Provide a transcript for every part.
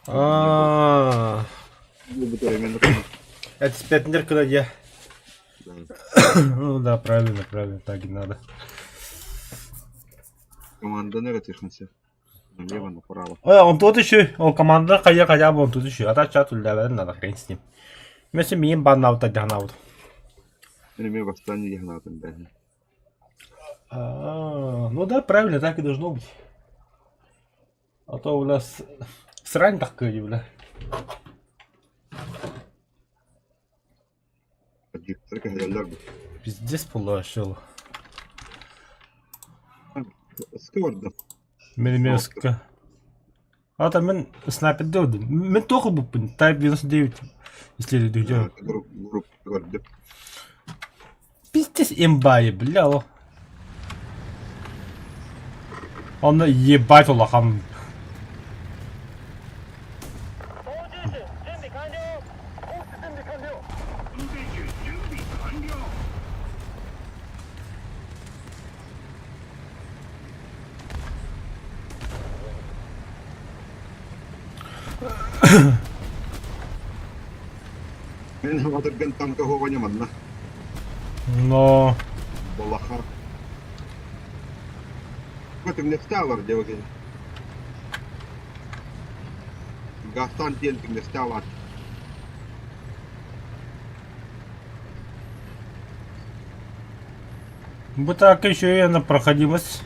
А. Экспертнер куда я? Ну да, правильно, правильно, так и надо. Команданы эрэ тихонся. Налево, направо. Ой, он тут еще, ол команда хайа хотя бы он тут еще. А так чат үллэбэрин надо, хрен с ним. Месе миин баннаабыта дьаһанаабыт. Мин эмиэ бастаан дьаһанаатым бэһин. А, ну да, правильно, так и должно быть. А то у нас срань такая, бля. Дьиктэр кэһэлэллэр бу. Пиздец положил. Скорда. Мин А там мин снайперде Мин туох ылбыппын Type 99 исследуйдуйдуйдуй. Групп көрдүм. Пиздец имбайы, бля, о. Онно ебать улахан. Мин хабатырган танка хоҕоньо манна. Но... Балаха. Түҥнэстэ алар диэбит Гастан диэн түҥнэстэ алар. Бу таакка үчүгэй уонна проходимость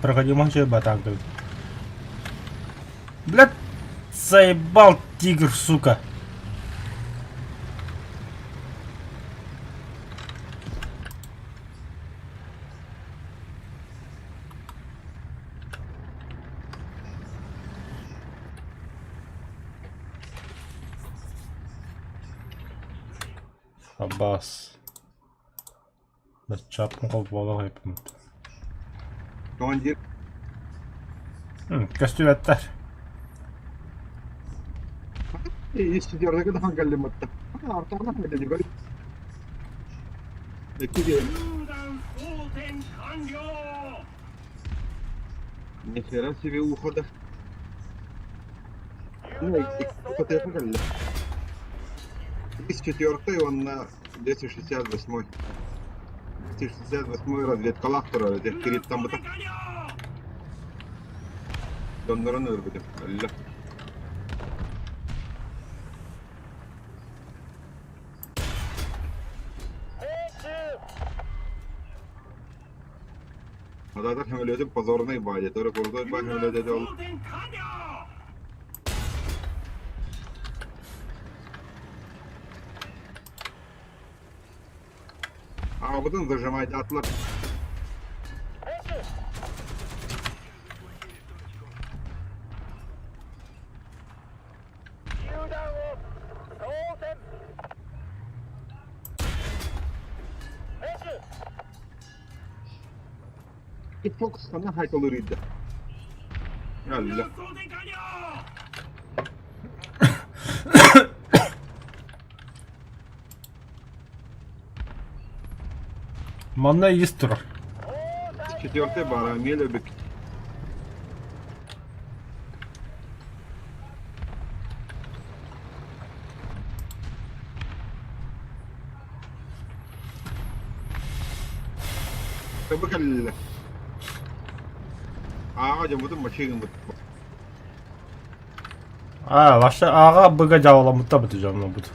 проходимость үчүгэй батаакка Блядь, заебал тигр, сука. Аббас. Чаппын холбоолох эппит. Командир. Көстүбэттэр. Истидерге да кэллиммэтта. Артарна кэлли. Икки Нихера себе ухода. Ну, КТФ кэллэ. 34 уонна 268. 268 разведкалаах турар этэ кириттаммыта. Дьоннорун өлөрбүтүм. Өллө. Адаатар сөмөлүөтүм позорный баайа, төрө крутой баай сөмөлүөтэ ол. Аҕабытын зажимайдаатылар. Фокус ханна хайталырыйда. Алла. Манна ис турар. Четвертый бара, мелебик. Табы кэллэ. Ааҕа дьоммутун машинабыт. А, ваша ааҕа быга дьаалламмыта быты дьоннорбут.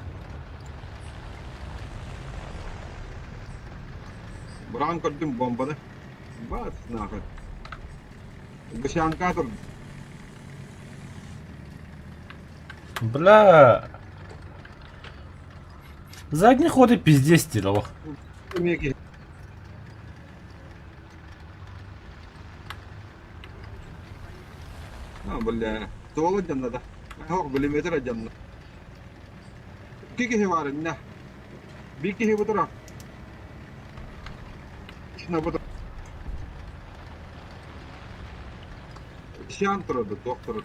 Быраҕан көрдүм бомбаны. Бас нахуй. Гусянка турда. Бля. Задний ходы пиздец делал. А, бля, суола дьанна да. Ох, билиметр дьанна. Икки киһи баар иннэ. Биир киһи бутура. Бутура. Сиан турар, туох турар.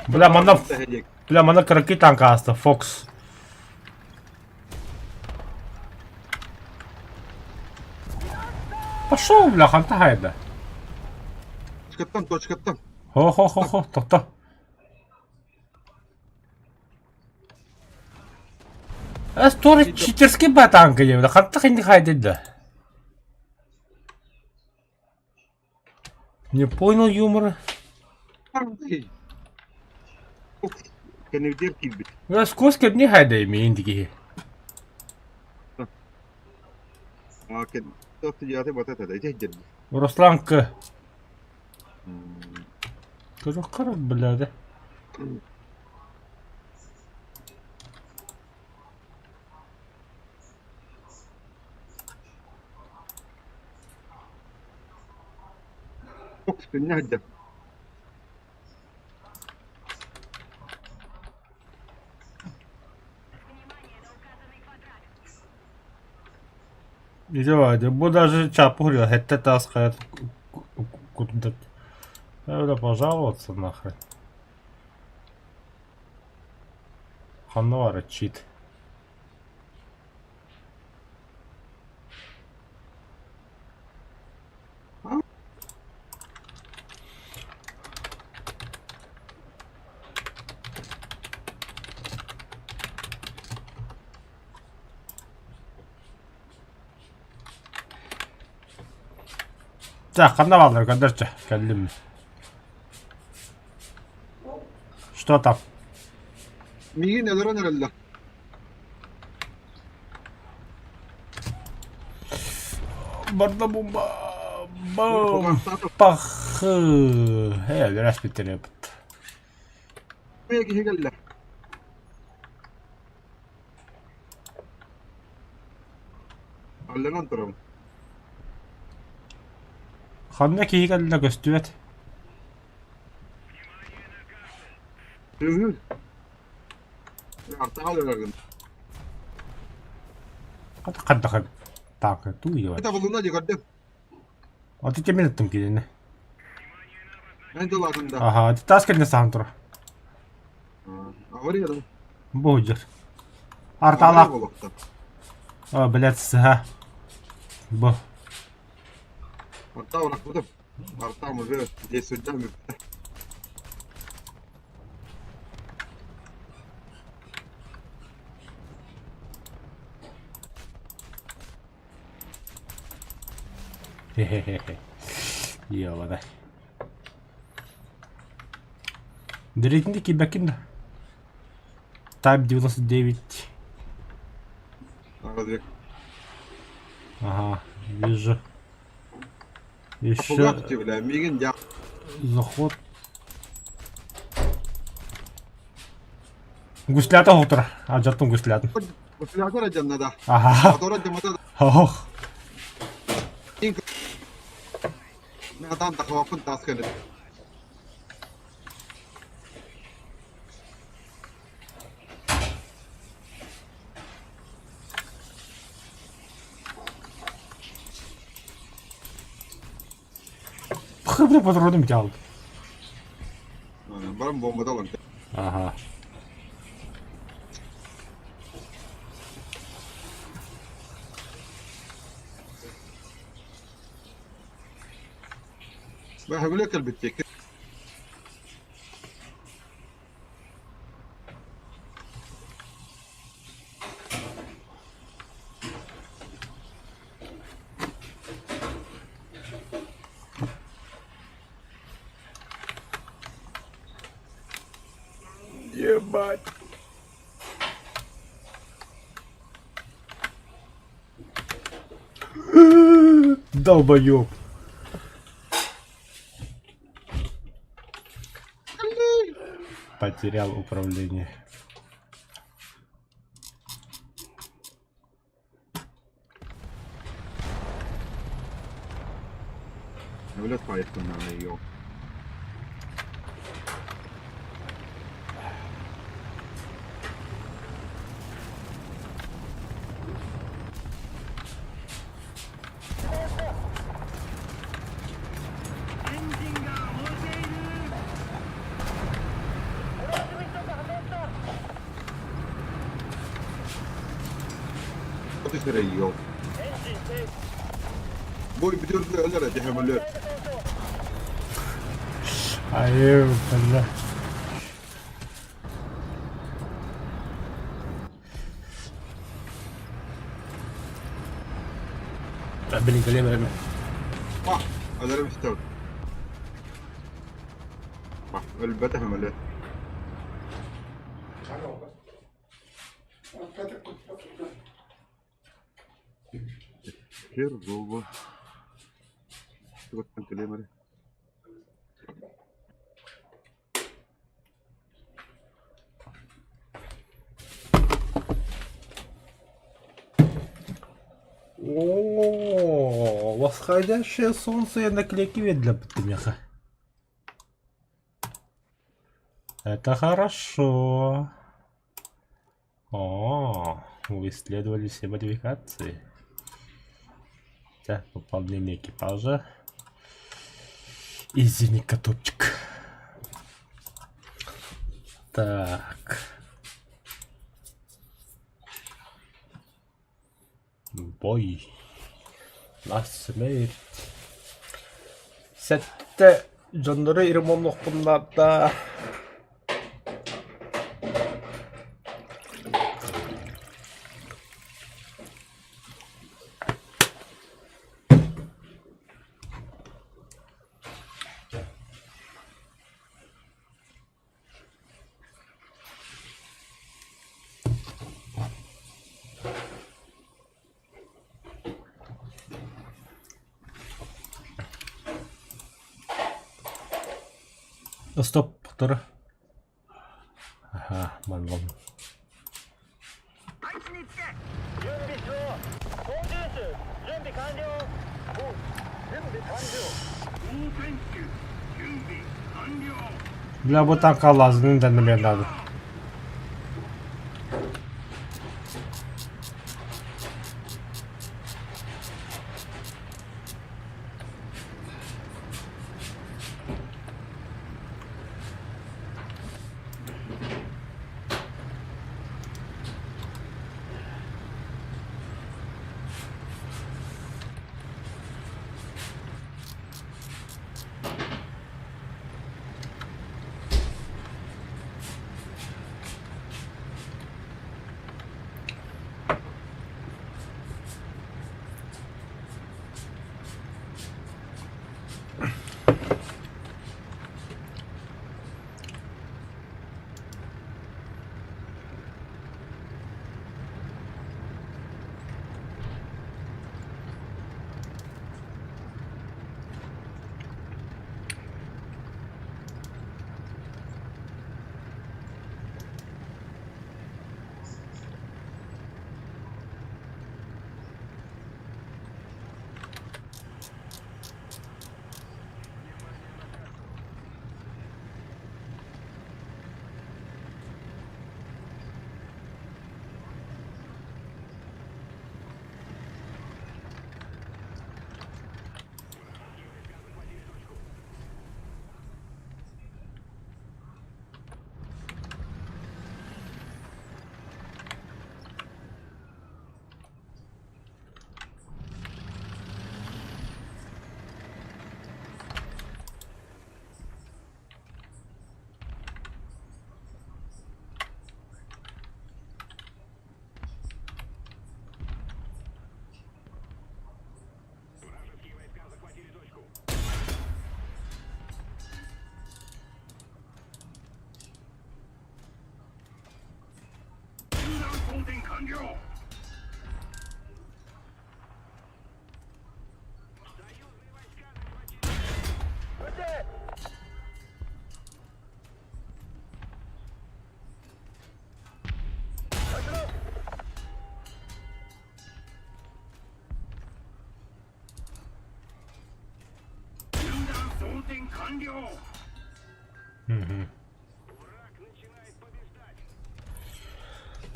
Бля, манна, бля, манна кыракый танк ааста, Фокс. Пошел, бля, ханта хайда. Точкаттан, точкаттан. Хо-хо-хо-хо, тохто. Стори читерский ба танка диэбитэ, хантах инник хайдый да? Не понял юмора. Кэннибитигэр киирбит. Скос кэбни хайдай миин дикиһи. Руслан К. Көрөххөр бляда. Күннэ сылдьар. Идея, бу даже чапурил, это таскает куда-то. Надо пожаловаться нахрен. Ханора чит. Так, ханна бааллар көрдөрчө кэллим. Что там? Миигин өлөрөн эрэллэр. Барда бомба. Бом. Пах. Э, өлөрөс бүттеребит. Киһи кэллэ. Алланан турабын. Ханна киһи кэллэ көстүбэт. Үһү. Артаал өлөргүн. Хата так, туу Табылына дии көрдүм. Аты кемин ыттым кинини. Мен тылатын да. Аха, тас кэлне сахан тура. Авария Бу дьэр. Арталаах. О, блядь, сыха. Бу. Арта урахпытым. Артам уже действует Хе-хе-хе. Ёбадай. Рейтинги кибакин да. Type 99. Разве? Ага, вижу. Еще заход. Гуслята утро. А жаттым гуслятын. Гуслята да. Ага. Ох. Хыбыр патроным дьаал. Баран бомбата ылан. Ага. Бэһэбилэ кэлбиттиэккэ. Ебать. Долбоёб. Потерял управление. Өлөт пайыттын ее. Хоту сирэйиол. Бу бүтүрдү өлөр этэ көмөлөр. Айыы, бля. Блин, кэлиэм эрэ. Па, өлөрүм истэбин. Па, өлбөтө көмөлөр. Херово. Тугуттан кэлиэм эрэ. О, восходящее солнце я наклейки для подмеха. Это хорошо. О, вы исследовали все модификации. Так, пополнение экипажа. Изюминка топчик. Так. Бой. На смерть. Сэттэ дьоннору ремоннуохпун наада. Стоп, тур. Аха, манлом. Бля, бу танка лазын да надо.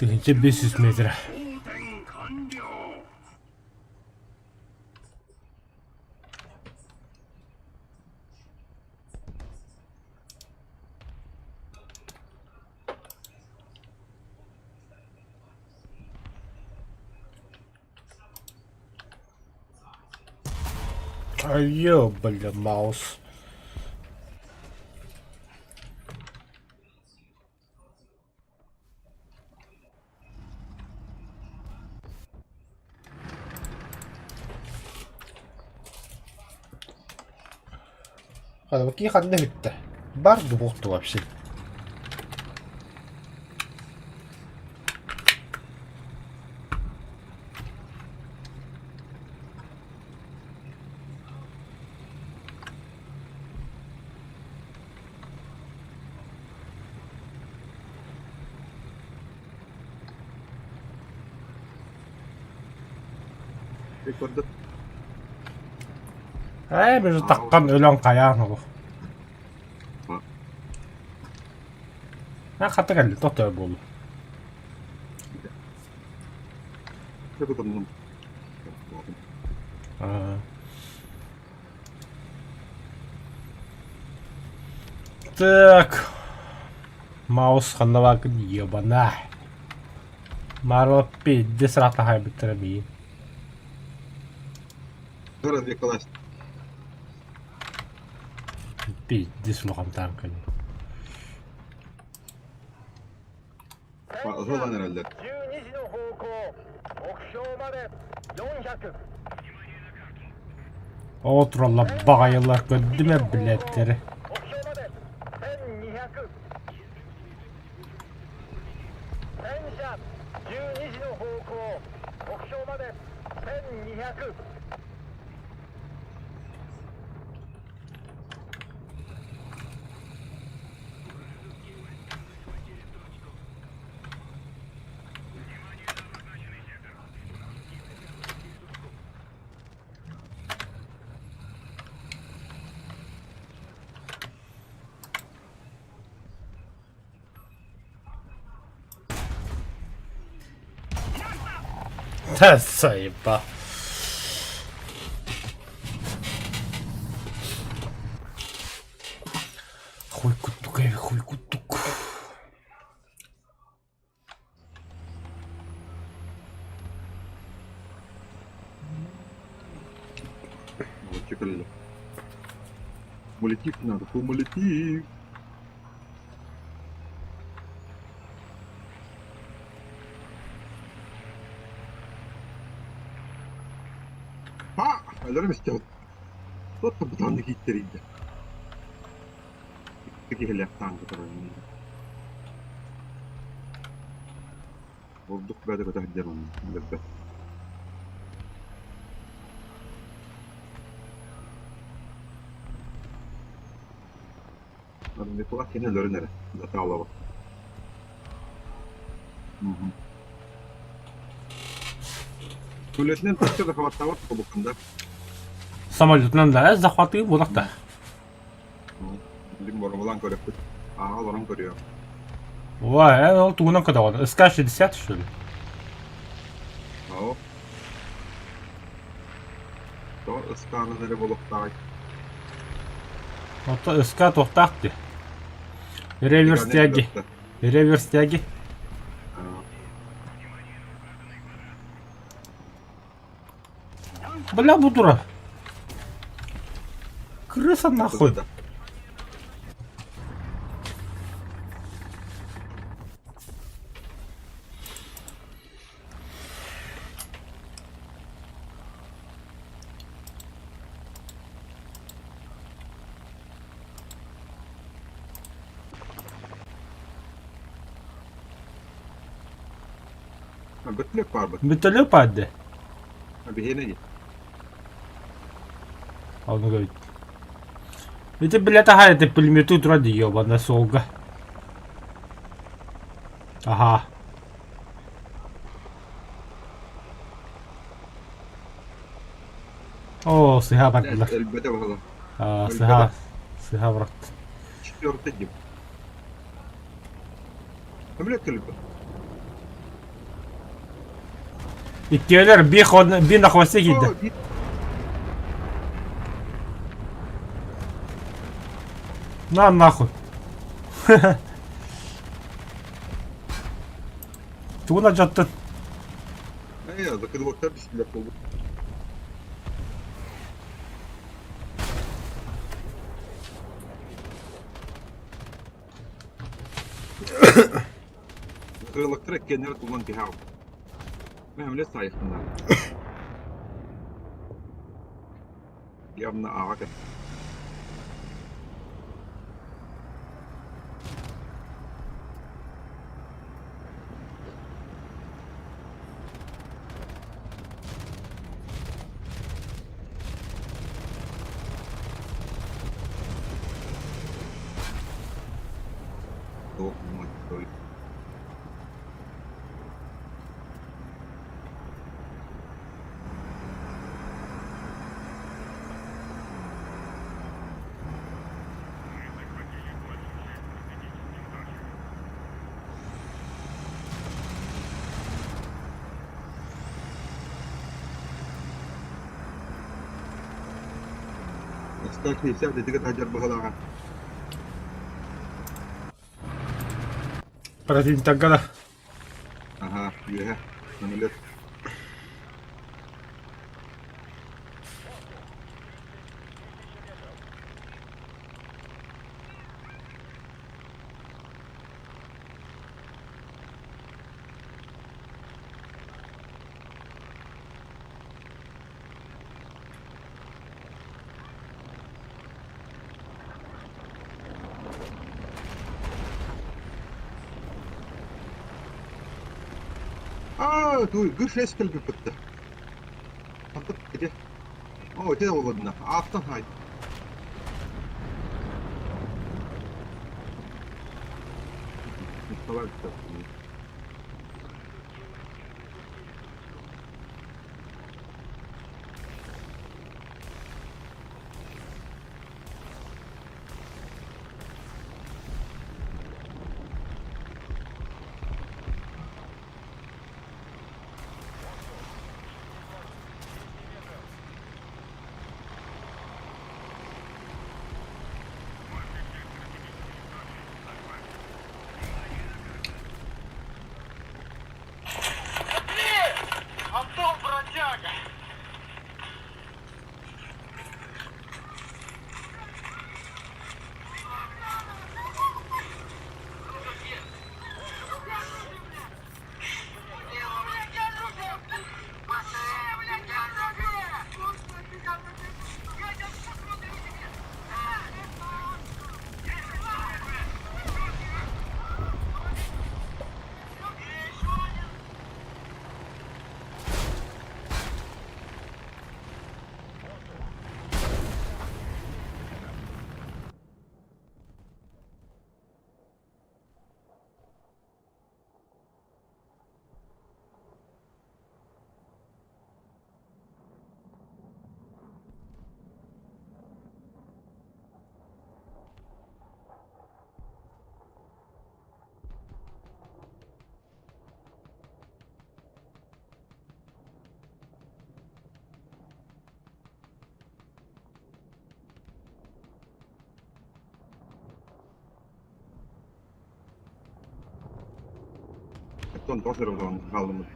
Тыһыынча 500 метр. Айыы, бля, маус. Кии ханна бүттэ? Бар дуу вообще? Көрдө. Ээ, біз таққан өлең қаян ол. Хата кэлли, тоқтор буолу. Так. Маус ханна баакын ебана. Маро пиздец ратаһай бүттэрэ миин. Пиздец улахан танканы. Ылан эрэллэр. Отролла баҕайылар көрдүм эбилэттэри. Та заеба. Хуй куттук, хуй куттук. Кумулятив надо, кумулятив. А, өлөрүм истэбит. Тот бутанны кииттерийдэ. Киһилээх таанга турар. Бурдук бөтө көтө сылдьар онно өлөрбөт. Микола кини өлөрүн эрэ Заталова. Үлэтинэн тахса захваттаабат буолбуккун да. Самолетунан да захватыы буолах да. Билим боробулаан көрөппүт. Ааҕа олорон көрүө. Ой, ол тугунан көтөҕүн? СК-60 что ли? Оо. То СК-нан эрэ буолуохтааҕый. Ото СК туохтаах дии. Реверс тяги. Реверс тяги. Бля, бу дура. Крыса нахуй. Бөтүлүк баарбыт. Бөтөлүк баар Биһиэнэ дии. Ону говорит. Ити билэ таһаар это пулемету турар дии ебаная суолга. Аха. Оо, сыһа бардылар. Өлбөтө баһыла. Сыһа, сыһа брат. Четвертый дим. Көмүлөк кэлбит. Иккиэлэр би на хвосте киирдэ. На нахуй. Тугун алдьаттын? Ээ, закидываттар түстүлэр буолбут. Кырылыктар иккиэннэрэ туллан киһи аҕалбыт. Мин саайыахпын Явно аҕа кэп. Туох мать 160 итигэ таһдьар быһалааҕа. Противниктарга да. Аһаа, үөһэ, көмөлөт. Аа, туй, гүр кэлбиппит. Ити. Оо, ити олодна. Ааттан хай. Антон, бродяга! Оттон тоҕо сырыллан хааллыммыт.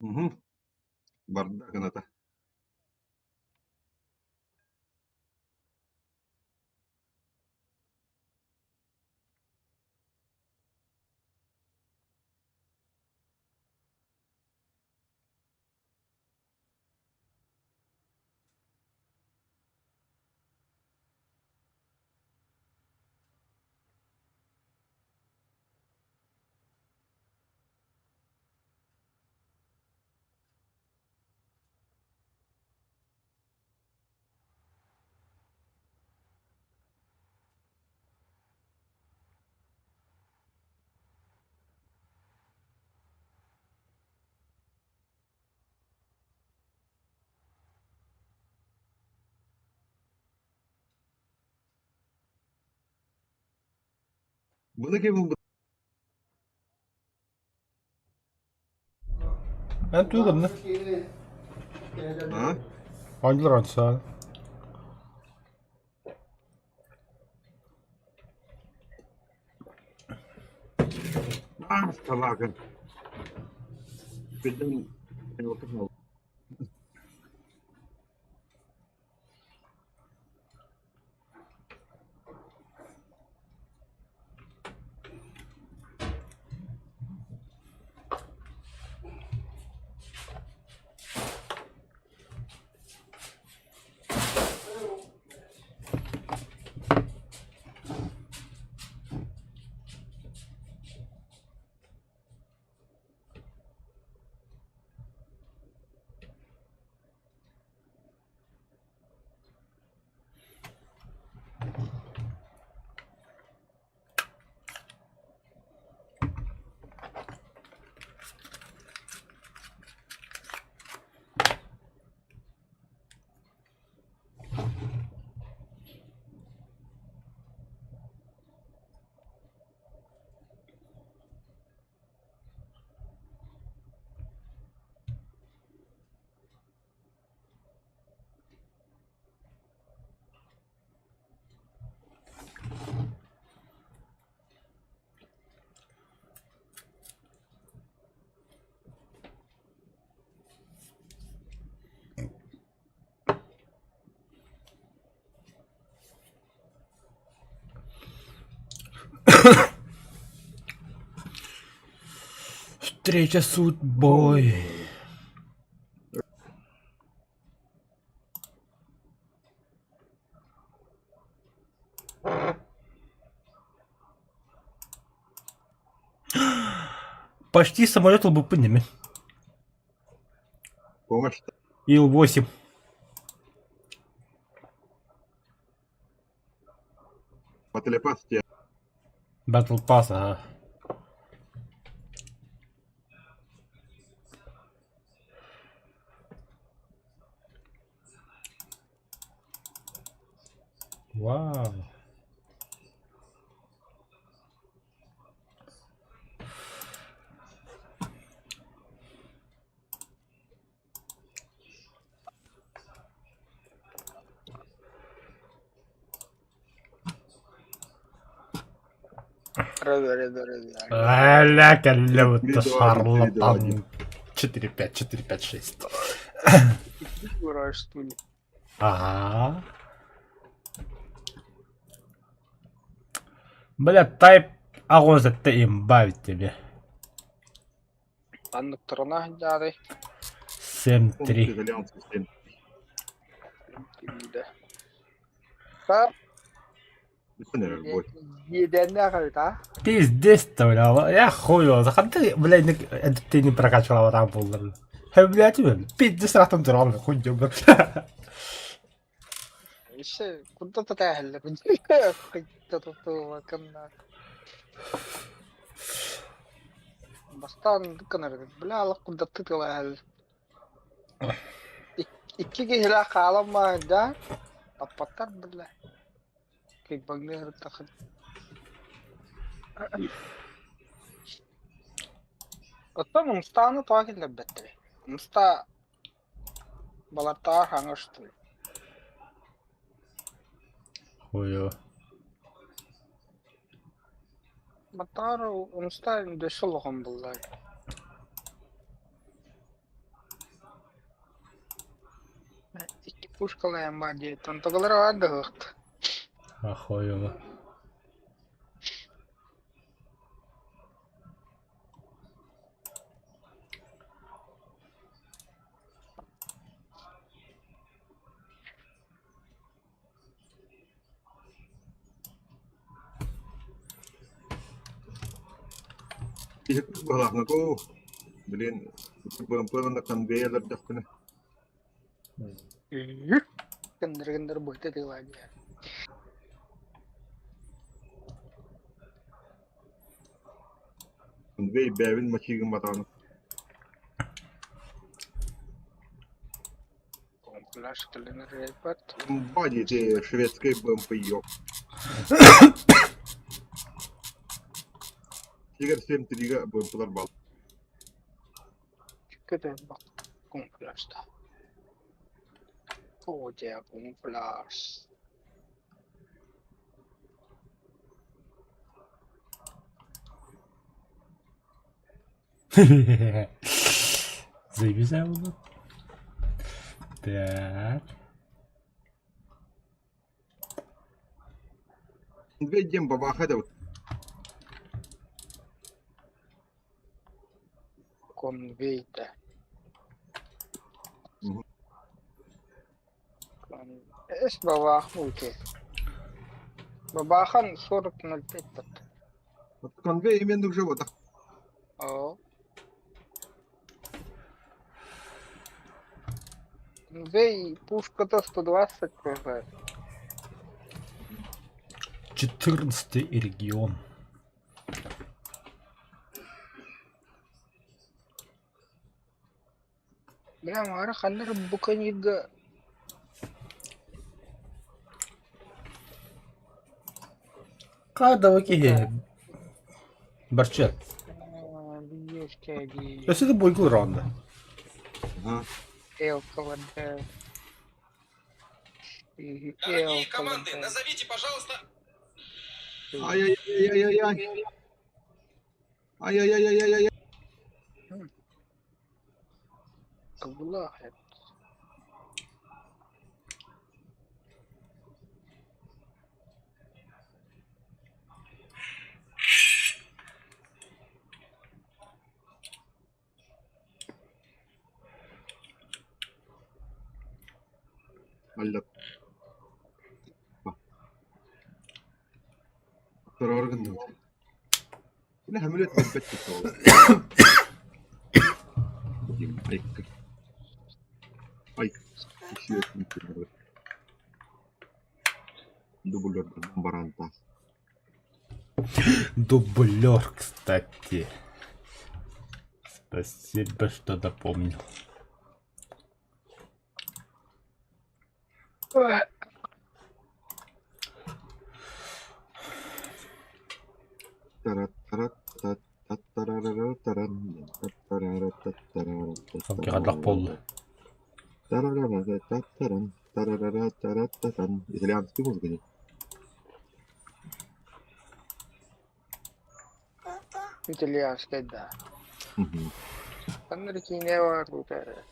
Уһун барда гыната. Бұны кем? Эн тугу гынна? А? Оонньуулар онсоон. А, собака. Біден Встреча с судьбой. Почти самолет был подними. Помощь. Ил-8. Батлепас тебе. Battle Pass, ага. Вау. Ля, калёта шарлатан. 4, 5, 4, 5, 6. Ура, что ли? Ага. Бля, тайп агоз это имба тебе. Ханнык турана сылдьаарый? 7-3. Итальянский 7. Тиийдэ. Сап иэдээннээх эбит аа? Пиздец-то, бля, я хуй его. Ты, бля, это ты не прокачивал там был. Бля, тебе пиздец ратом турал, хуй ёбр. Еще куда-то тээһэллэр. Бастаан гынар бля алах курдаттыы тылаһал. Икки киһилээх хаалан баайда таппаттар бля. Кыйбаҥныы сырыттаххын. Оттон Умстааны тоҕо киллэрбэттэрий? Умста балартааҕар хаҥас что ли? Хуй Баттаҕар Умста дөссө улахан буоллар. Икки пушкалаан баар диэт, онтугалара баар да суохта. Охуела. Киһи быһалаахна коо. Блин, БМП-ны конвейер эрдэхпинэ. Гыннар-гыннар быһыта тыылаа диэн. Конвей бэйэбин мачыыгын батаҕына. Пляж кэлин эрээппэт. Бади ты шведской БМП ёб. Тигр 7-3-га БМП-лар бал. Көтөрбөх камуфляжта. Оо дьэ камуфляж. Заебись буолбут. Так. Диэн бабааха этэбит. Конвейта. Эс бабаах буолуо. Бабаахан 40,05 тат. Конвей именно уже вот. Оо. Конвей пушката 120 кв. 14 регион. Бля, маара ханна эрэ буканьыга Кадовый киһи. Барча. Биэскэги Өссө да бойгу ронда. Ага. ЛКВД. Дорогие команды, назовите, пожалуйста, Ай-яй-яй-яй-яй. Ай-яй-яй-яй-яй. Кабула. Алла. Террор гынныбыт. Кини хамилет билбэт Айка. Ай. Дублер баранта. Дублер, кстати. Спасибо, что напомнил. Ханкиҕаллах буолла. Итальянский музыка не? Итальянскай да. Ханна эрэ киинэ баар буолта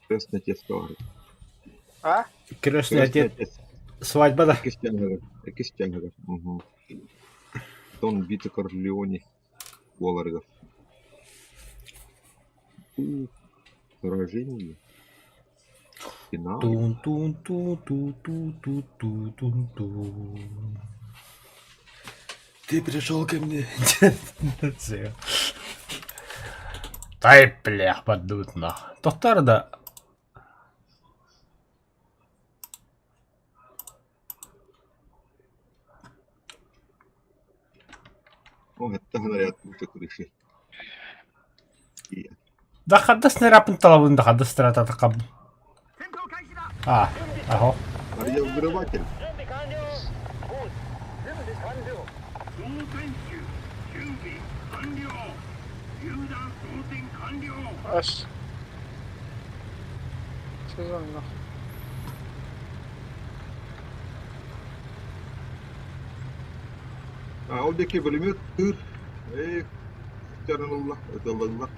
Крестный отец говорит. А? Крестный отец. Свадьба да. Иккис чааһыгар. Угу. Дон Вито Корлеоне буоларыгар. Сражение. Финал. Тун тун ту ту ту ту ту тун тун. Ты пришел ко мне. Тай блях поддут нах. Тохтар да. О, это говорят, это крыши. Да хадда снаряпын талабын да хадда страта такаб. А, аho. Радиовзрыватель. Ас. Сезонно. А, ол диэки пулемет тыыр. Эх, ылла, ытыллылла.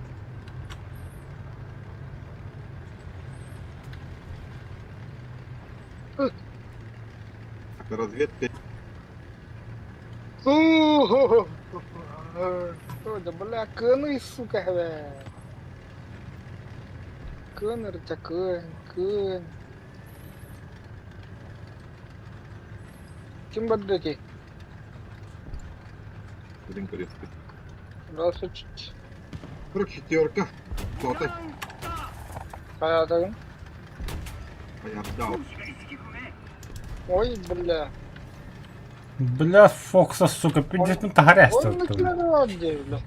Разведка. О, да бля, кыны, сука, бля. Кыныр, кын, кын. Ким барда Один корейский. Здравствуйте. 44-ка. Сотай. Хайаатагын? Аярдау. Ой, бля. Бля, Фокса, сука, пиздец, ну тагарясты. Он накидывал где, блядь.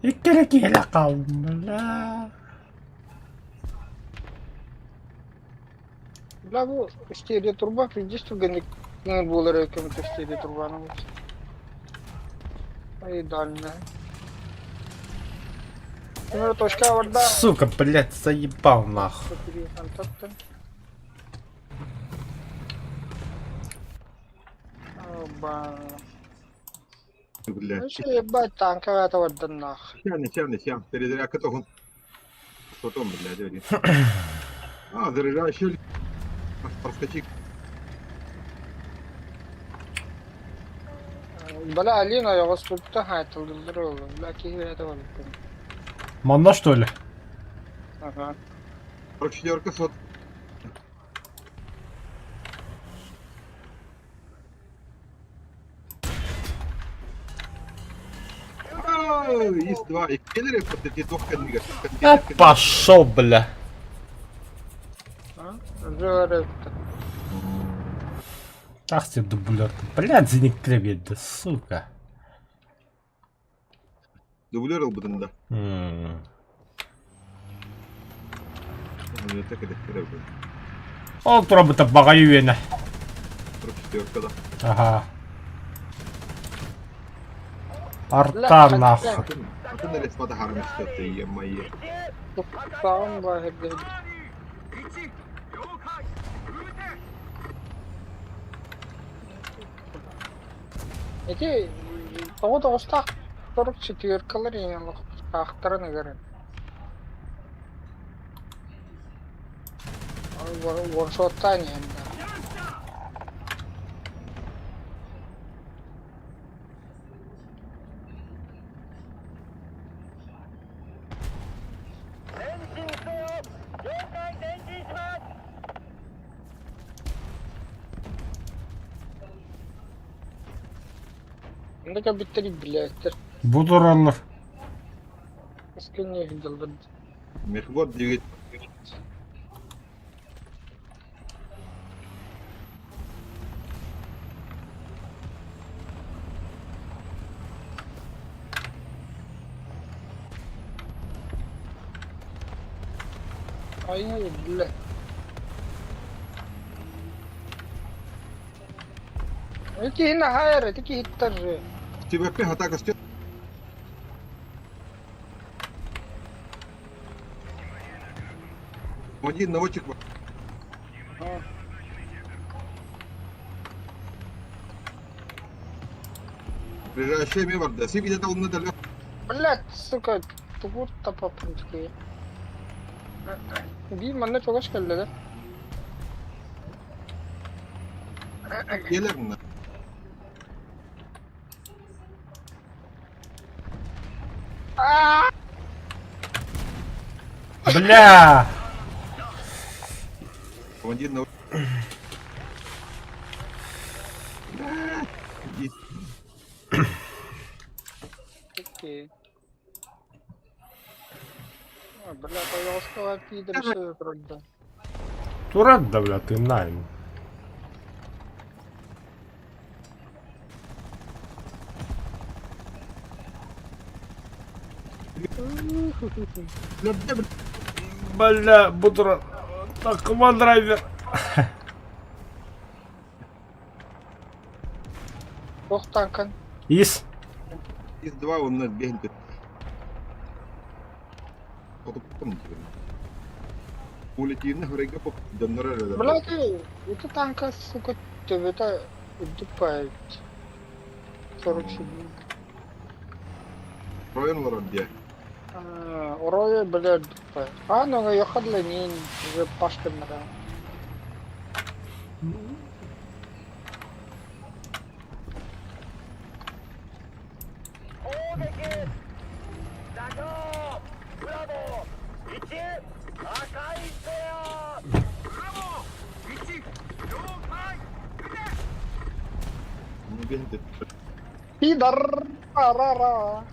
Иккere киһилэ хааллым, бля. Бля, бу стерео турба пиздец түгэнник кыҥыр буолар көмөтө стерео турбаны Ай, дальная. Тимир точка барда. Сука, блядь, заебал нахуй. Оба. Блядь. Ну что, ебать, танковая это вот нах. Ща, не, ща, не, ща. Перезарядка того. Потом, блядь, один. А, заряжающий. Проскочи. Бля, Алина, я вас тут Бля, киһи это вот. Манна что ли? Ага. 44 сот. Есть два. И киллеры под эти двух кандидатов. А, пошел, бля. Ах ты дублер. Блядь, зеник да сука. Дублер был да. М. Ол турабыта баҕайы үөнэ. 44 да. Аха. Арта нахуй. Атын респата хармистаты, е-мое. Саун баһырды. Эти тоҕо тоҕустаах торук четверкалар аахтарын ыгарын. Ваншоттаан иһэн да. Онно кэлбиттэр билээттэр. Бу тураллар. Искренне дылбыт. Мехвод двигатель. Ай, бля. Эти на хайр, эти хиттер же. Тебе пеха так остёт. Один наводчик. Ближайший мимо, да, себе где-то он надо. Блять, сука, тугур тапапынский. Биир манна чугас кэллэ да? Келерна. Бля! Командир на... Окей. Бля, пожалуйста, пидор все вроде. Турат да, бля, ты найм. Бля, буду... Так, драйвер. Ох, танкан. Ис. Из два он нас бегает. Бля, ты, это танка, сука, тебе это дупает. 47. Орой, бля, дупает. А, ну, я ходла не уже пашка нара. Пидор! Ра-ра!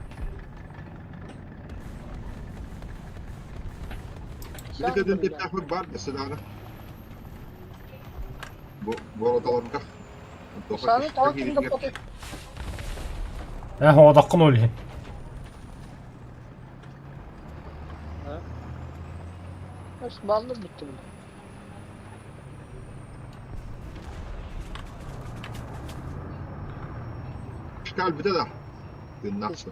Э, одаққын өлген. Баллы бүттү. Шкаль бітеді. Нахсы.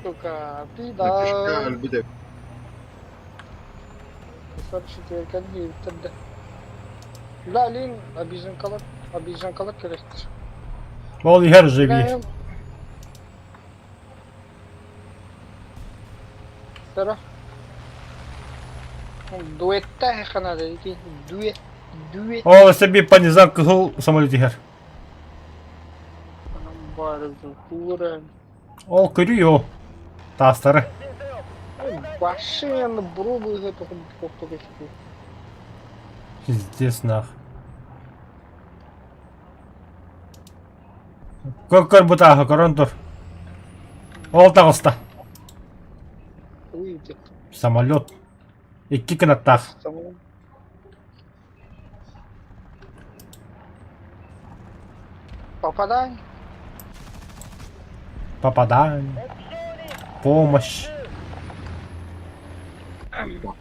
Сука, пида. Өлбүт эбит. 44 диэбиттэр да. Бля, Лин, обиженкалар, обиженкалар кэлэхтэр. Ол иһэр уже бии. Тара. Дуэттаах ханада ити дуэт дуэт. Ол өссө биир понизам кыһыл самолет иһэр. Ол көрүү о. Таастары. Башняны бұру тоқтық Пиздец нах. Көр көр бутааһы көрөн тур. Ол таҕыста. Самолет. Икки кынаттаах. Попадай. Попадай. Помощь.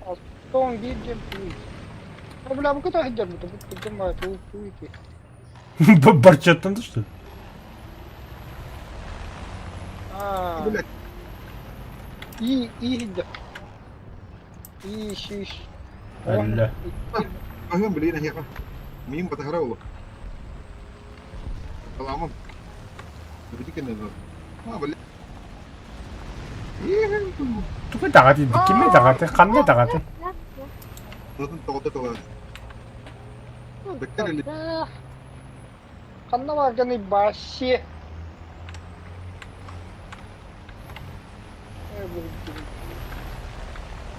Оттон биир диэн туй. Бля, бу кыта сылдьар бу кырдьан баа туй туй Барчаттан да что ли? Аа. Блядь. И и сылдьар. И шиш. Әллә. Аһым блин эһиэхэ. Миин батаһара олу. Аламам. Бити кэннэ А, блин. Тугу даҕаты, кими даҕаты, ханна даҕаты? Нотун тоҕото тоҕо. Бэккэр или Ханна бааргыный баассиэ?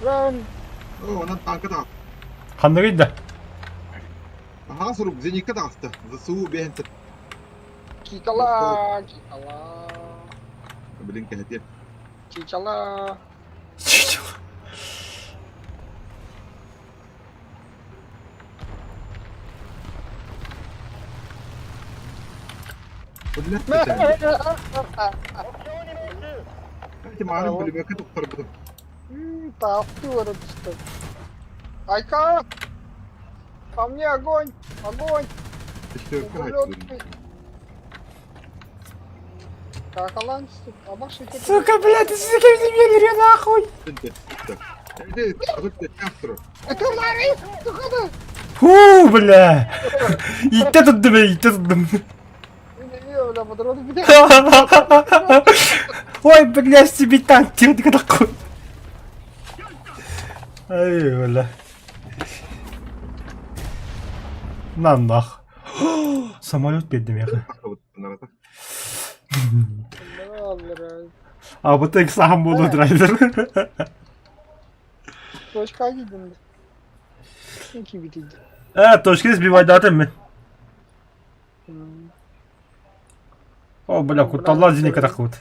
Run! О, онон танка таҕыста. Ханныгый да? Аһаа сурук зенитка таҕыста. ЗСУ биэһэн Чичала, чичала, Блин кэһэтиэ. чичала. Блин, Эти маарым пулемётка туттарбытым. Таахты барар Айка! По мне огонь! Огонь! Шестерка Какалан, Сука, блядь, ты сука, земель, нахуй! Фу, бля! Иттэ туттум, иттэ туттум. Ой, бля, себе танк такой. Ай, бля. Наннах. Самолет биэрдим яха. А вот так сам буду драйвер. Точка киирдим. Киирбит Э, точки сбивайдатым мен. О, бля, кутталлаах зенитка таххыбыт.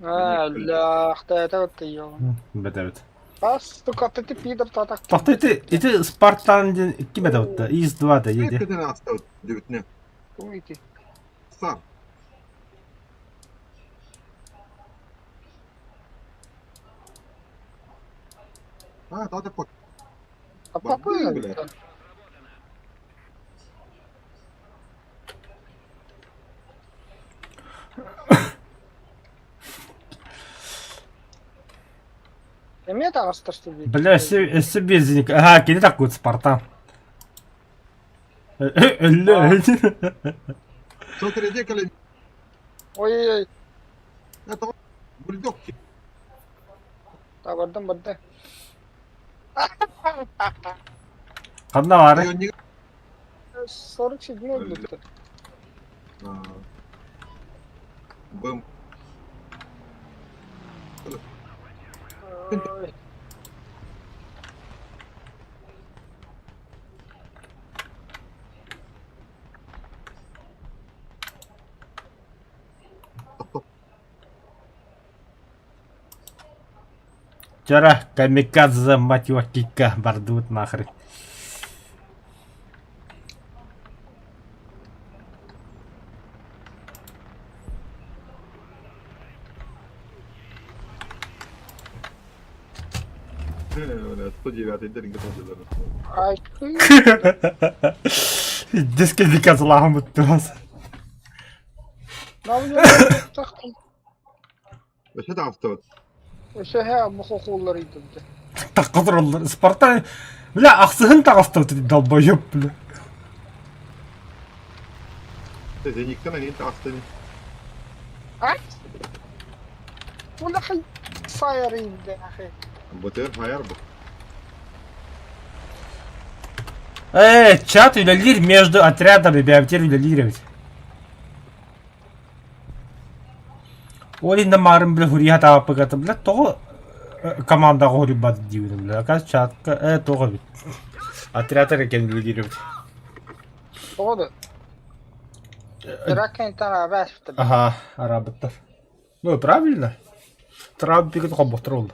Аа, бля, хтаята тыйон. Бэтэбит. Ас, сука, ты пидор татах. Тохто ити, ити Спартан диэн ким этэ бутта? ИС-2 да еди. Уйти. Сам. А, да, да, А попы, бля. Эмиэ таҕыстар что Бля, өссө биир зенитка. Аха, кини таккут Спартан. Өллө. Смотри, кэлэн. Ой-ой-ой, Это бульдог. та бардым барды. Ханна баары? 47 өлбүттэр. Бым. Ой. Вчера камикадзе, мать его, кика, бардут нахрен. Бля, 109-й дэрингэ сылдьаллар. Ай, Пиздец кэлбиккэ салааһым буттугас. Өссө таҕыстыбыт. Өссө һэ бу хохуллар ыйдыбыт. Тахха тураллар. Спартан бля ахсыһын таҕыстыбыт долбоеб бля. Зениттэн они таҕыстыны. А? Ула хай фаер индэ ахы. Бытыр фаер бу. Э, чат үлэлиир между отрядами бэйэбитигэр үлэлиир эбит. Ол иннэ маарым бля хуриха тааппыката бля тоҕо командаҕа хуруйбат диибин бля оказывается чатка э тоҕо эбит отряд эрэ кэлин үлэлиир эбит. Тоҕо да? Ракентан араспыта. Аха, арабыттар. Ну, правильно. Травбигин холботтор ол.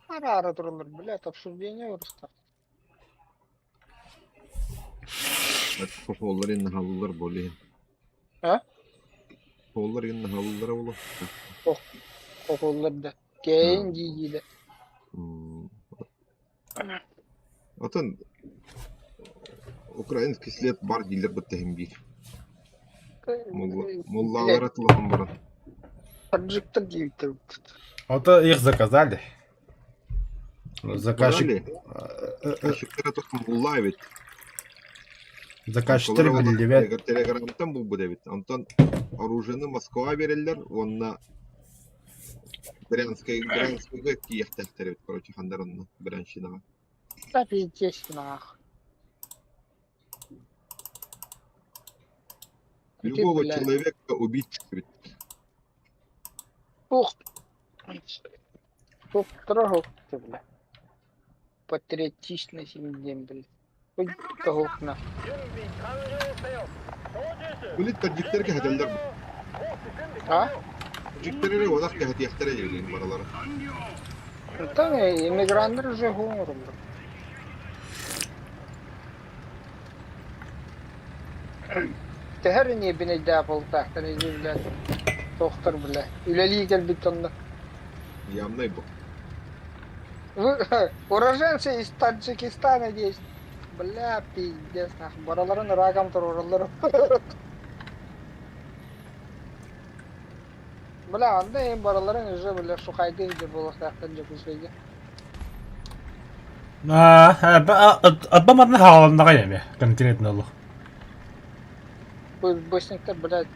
Араара тураллар, блядь, обсуждение вырастар. Хохоллар инна халлар болин. А? Хохоллар инна халлар боло. Хохоллар да. Кейин дии да. Отон украинский след бар дииллэр бытта иһин биир. Муллаалара тулахан баран. Таджиктар диэбиттэр. Вот их заказали. Заказчик... Заказчиктара туох мулла эбит. Заказчиктар биллибэт. Телеграмтан булбут эбит. Онтон оружиены Москва береллер уонна Брянскай Брянскайга тиийэхтээхтэр эбит, короче, хандар онно Брянщинаҕа. Да пиздец нах. Любого человека убить эбит. Ух. Тух трогал ты, бля. Патриотичный семья, блядь. Хоть на. Били таджиктэргэ хатэллэр А? Таджиктэр эрэ уодах кэһэтиэхтэрэ диэн баралара. Там иммигранттар уже хоҥороллор. Төһөр ини бинэйдээх буолтаахтар или бля тохтор бля үлэлии кэлбит онно. Явный бу. Вы уроженцы из Таджикистана здесь. Бля, пиздец, нахуй. Бараларын раком турураллар. Бля, анда им бараларын уже, бля, шухайды иде буолуохтаахтар Дьокуускайга. Атба манна хааланнаҕа эми конкретно олох. Бысниктар, блядь,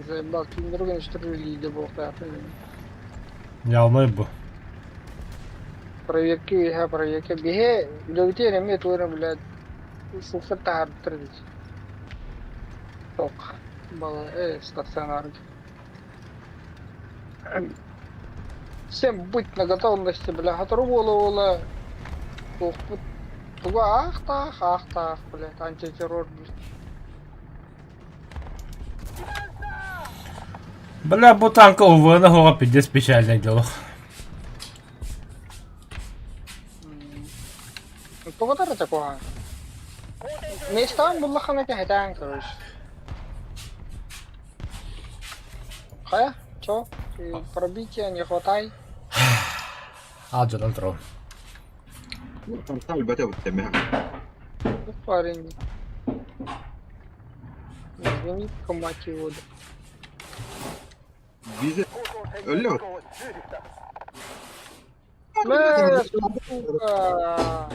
заебал, түүннэргэ үстүрүлииде буолуохтаахтар. Явный бу. Проверки, иһэ проверка. Биһи үлэбитигэр эмиэ туора, блядь, суффер таһаарбыттар эбит. Ток, бала, стационарга. Всем быть на готовности, бля, сотору буола-буола туохпут тугу аах-таах, аах-таах, блядь, антитеррор, блядь. Бля, бу танка УВН хоҕо пиздец печальное дело. Тоҕо тарата куһаҕан? Местаҕын буллаххына кэһэтээн короче. Хайа, чё, пробития не хватай? Алдьанан турабын. Хамсаа билбэтэ бут Ну, парень. Извини, мать его. Бизе өллө. Бля, сука.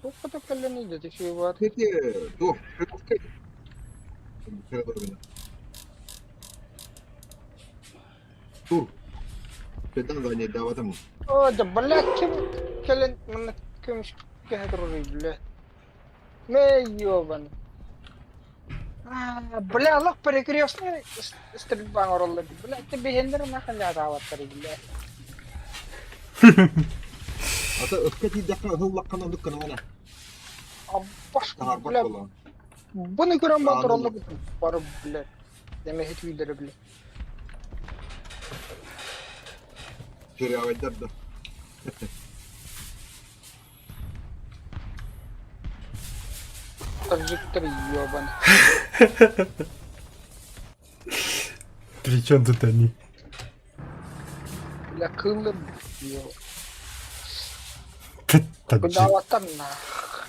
Туох кэллэн идэ бар. Эти туох Тур. Педан за даватым. О, да блядь, ким кэлэн манна көмүскэһэ турарый, блядь. Мэ ёбан. А, бля, лох перекрестный стрельба оҥороллор. Бля, ты биһиэннэр нахуй атаабаттар, бля. Ата ыкка тиийдэххэ ыһыллаххына оннук гынаҕына. Аббаш, Таһаарбат бля, буолаҕын. буну көрөн баран тураллар бары, бля. Дэмэһит үйдэрэ, бля. Дырявайдар да. Таджиктар ёбан. При чем тут они? Бля, кыллар, ё. Таджик. Кудаваттар нах.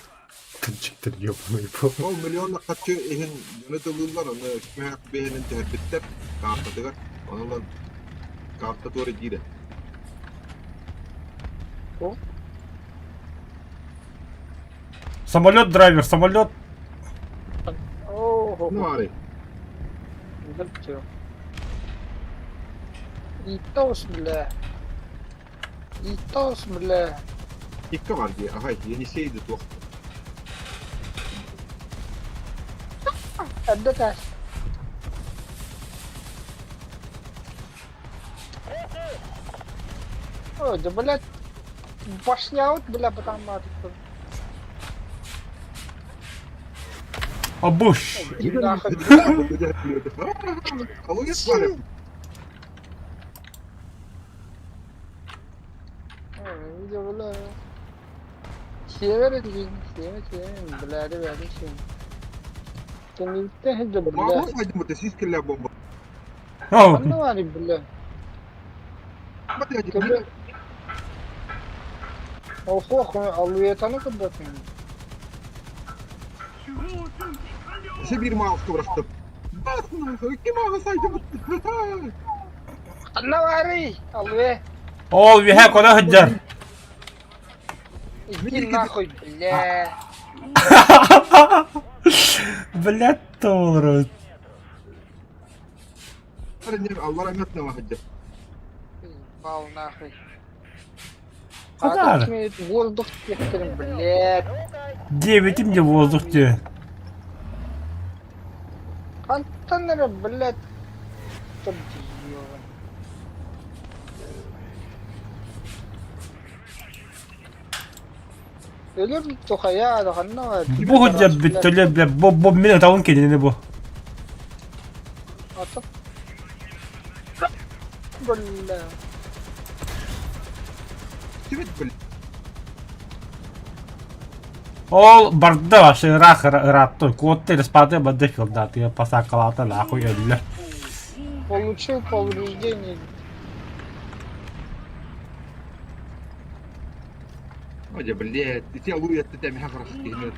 Өлөнчиктэр ёбаный бу. Ол миллион харчы иһин дьону тылыыллар, ону күһэх биэһинэн түһэрбиттэр каартатыгар. Ону ылан карта туора диирэ. Самолет драйвер, самолет. Оо, Ну, арый. Все. Итос, бля. Итос, бля. Икки бар дии, аһай, Енисей да туох. Эрдэ таас. Ой, да, блядь, башня бля, потому что... Абуш. Нахуй. Алует бар. Ой, да, бля. Север дии, север, север, бля, ребята, север. Кэнниттэн да, бля. Мама сайдымыта сис киллэ бомба. О, Ханна баарый, бля? Көбө. Охуох, алуетаны кырдатын. Се биир мааска бырахтым. Бас, икки мааска сайдымыт. Ханна баарый, алуэ. Ол үһэ коно сылдьар. Иди нахуй, бля. Блядь, толру. Аллар эмэтне вахыджа. Бал нахуй. Ханар. Воздух тектерин, блядь. Девять мне воздух те. Хантан эрэ, блядь. Ёбан. Өлөр тухайа да ханна бар. Бу сылдьар бүттөлө, бля, бу бу мин ытабын кинини бу. Ата. Бля. Түбүт бил. Ол барда вообще ыраах ыраатты. Куотта респаты барды филдаты пасакалата нахуй өллө. Получил повреждение. Ожа блядь, ити алует тем хахрах кихнет.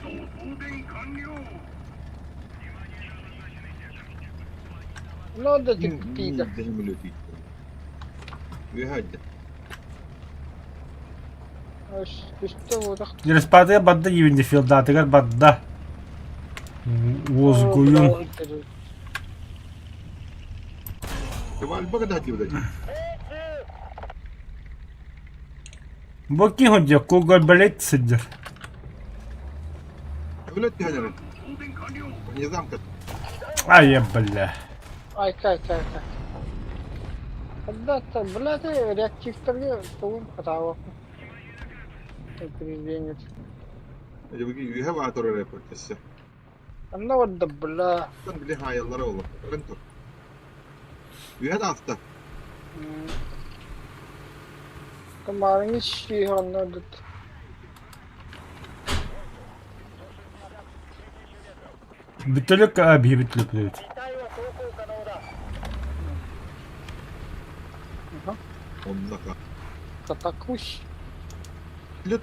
Надо ты пидор. Үһәдде. Что вот Респаты барды ебенде филдатыгар барда. Уозгуюн. Вальбага да дивдэ. Бу кихун дьэ кугар блядь сылдьар. Өлөт түһэнэр. Не замка. Ай, бля. Ай, кай, кай, кай. Когда-то, блядь, реактивтарга тугун хатаабаппын. Упреждение. Үһэ баатыр репортессе. Онно барда, бля. Тан били хаяллара оло. Рентор. Үһэ дафта. Тамарыҥы сүүһэ онно дут. Бүтөлүк биһи бүтүлүк эбит. Оннака. Татакусь. Лет.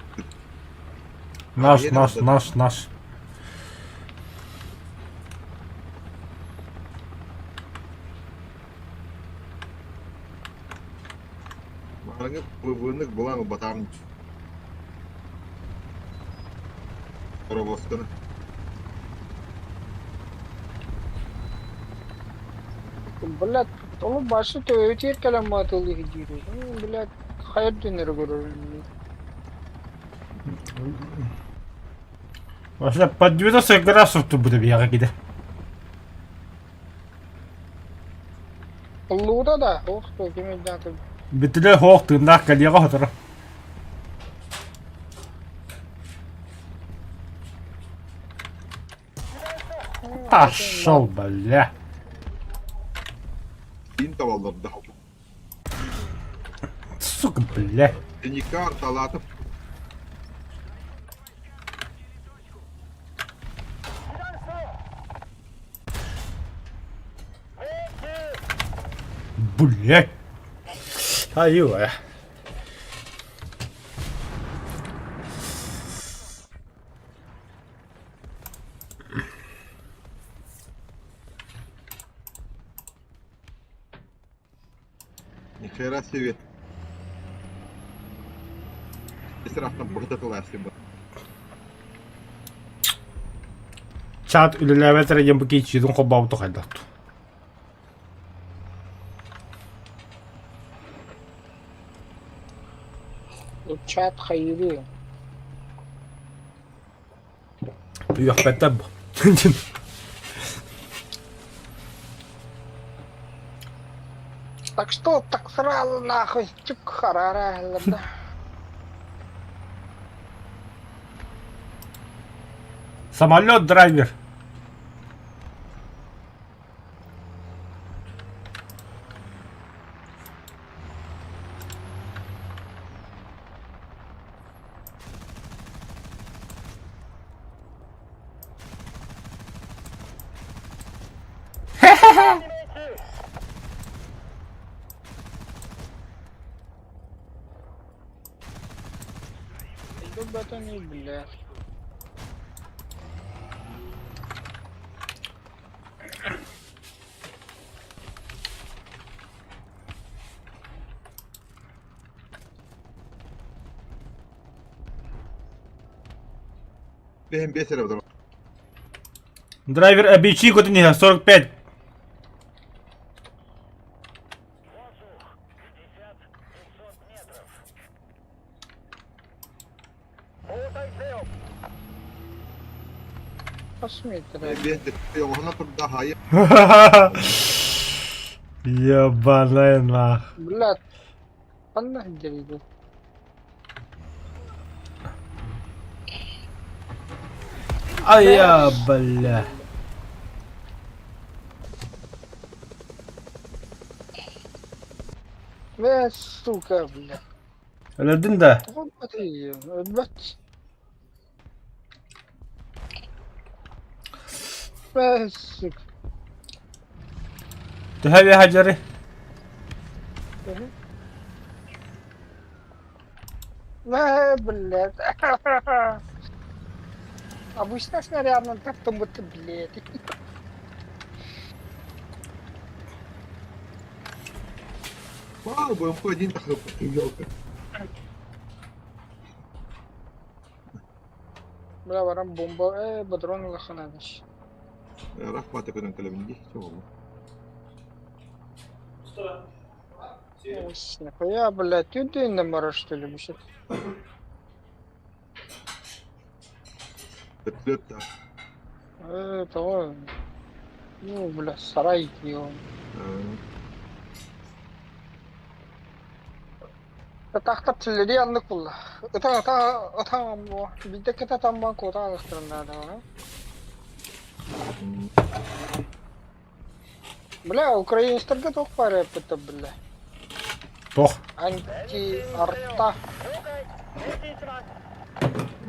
Наш, наш, наш, наш. Мараңы вынык булан батам. Паровозканы. Блядь, ол башы төбөтүгэр кэлэн маатылыы диир. Блядь, хайа дэнэр көрөрүн. Вообще под 90 градусов тут буду бегать где. Уллуута да, ох, ким өйдөөн Бүтүлэ хоох тыыннаах кэлиэҕэ сотору. Пошел, бля. Кин табалларда. Сука, бля. Никар талатып. Блядь. Аю, Хера себе. Сирахтан быһыта тылаасты. Чат үлэлээбэт эрэ диэн бу киичиитин холбообуту хайдах Чат хайыы. Үөхпэттэр бу. Так что так сразу нахуй чук харара да. Самолет драйвер. Иду бля. Бэһин биэс эрэ бодоро. Драйвер обещи куда не 45. Посмотри. Биэс оҕоһуна турда хайа. Ебаная нах. Блядь. Ханна деревья. А я, бля. Бля, сука, бля. Өлөрдүн да. Тоҕо Өлбөт. Бля, сука. Төһө хадьары? Бля, блядь. Обычно снарядным так-то будто, блядь. Вау, БМП-1 тахып, елка. Бля, баран бомба, бадрон лохананыш. Рахмат көтөн кэлэбин дии. Чоҕу. Нахуя, блядь, ты на мороз, что ли, вообще? Бөтлөт та. Того... Ну, бля, сарай его. Тахтап телleri yandık bulla. Ытан ытан ытан бидде кета тамбан кота алыктырында. Бля, украинецтерге тоқ бар это, бля. Тох. Анти-арта.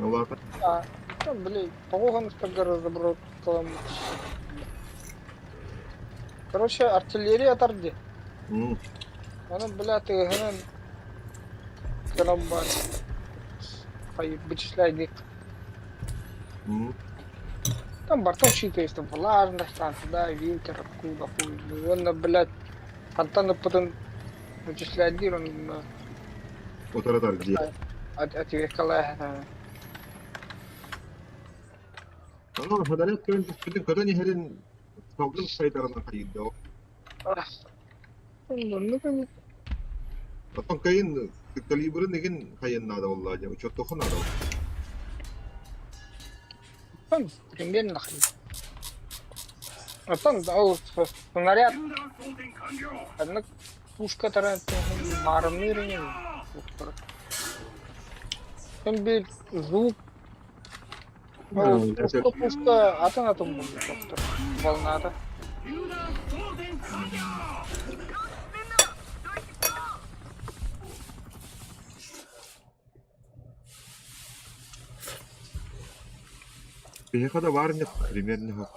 Олар А, бля, тоғыныстарға разобрал. Короче, артиллерия тарды. Аны, бля, тыгынан грамбар. Ай, вычисляй Там бортов считается, влажность, там туда, ветер, откуда, хуй. Он, блядь, антенна потом вычисляет дыр, он Отара дии. Отвекала. Аны хадалет көтөн түспүтүн көтөн иһэрин салгын сайдарынан хайыдда. Ну, конечно. Оттон кайын калибрын игин хайын надо болла дия. Учеттоху надо. Там примерно хрен. А там, ол снаряд. Одна пушка таран мармырын. Там бир звук. Пушка, пушка, атын атын болды. Волната. Биһиэхэ бар не примерно.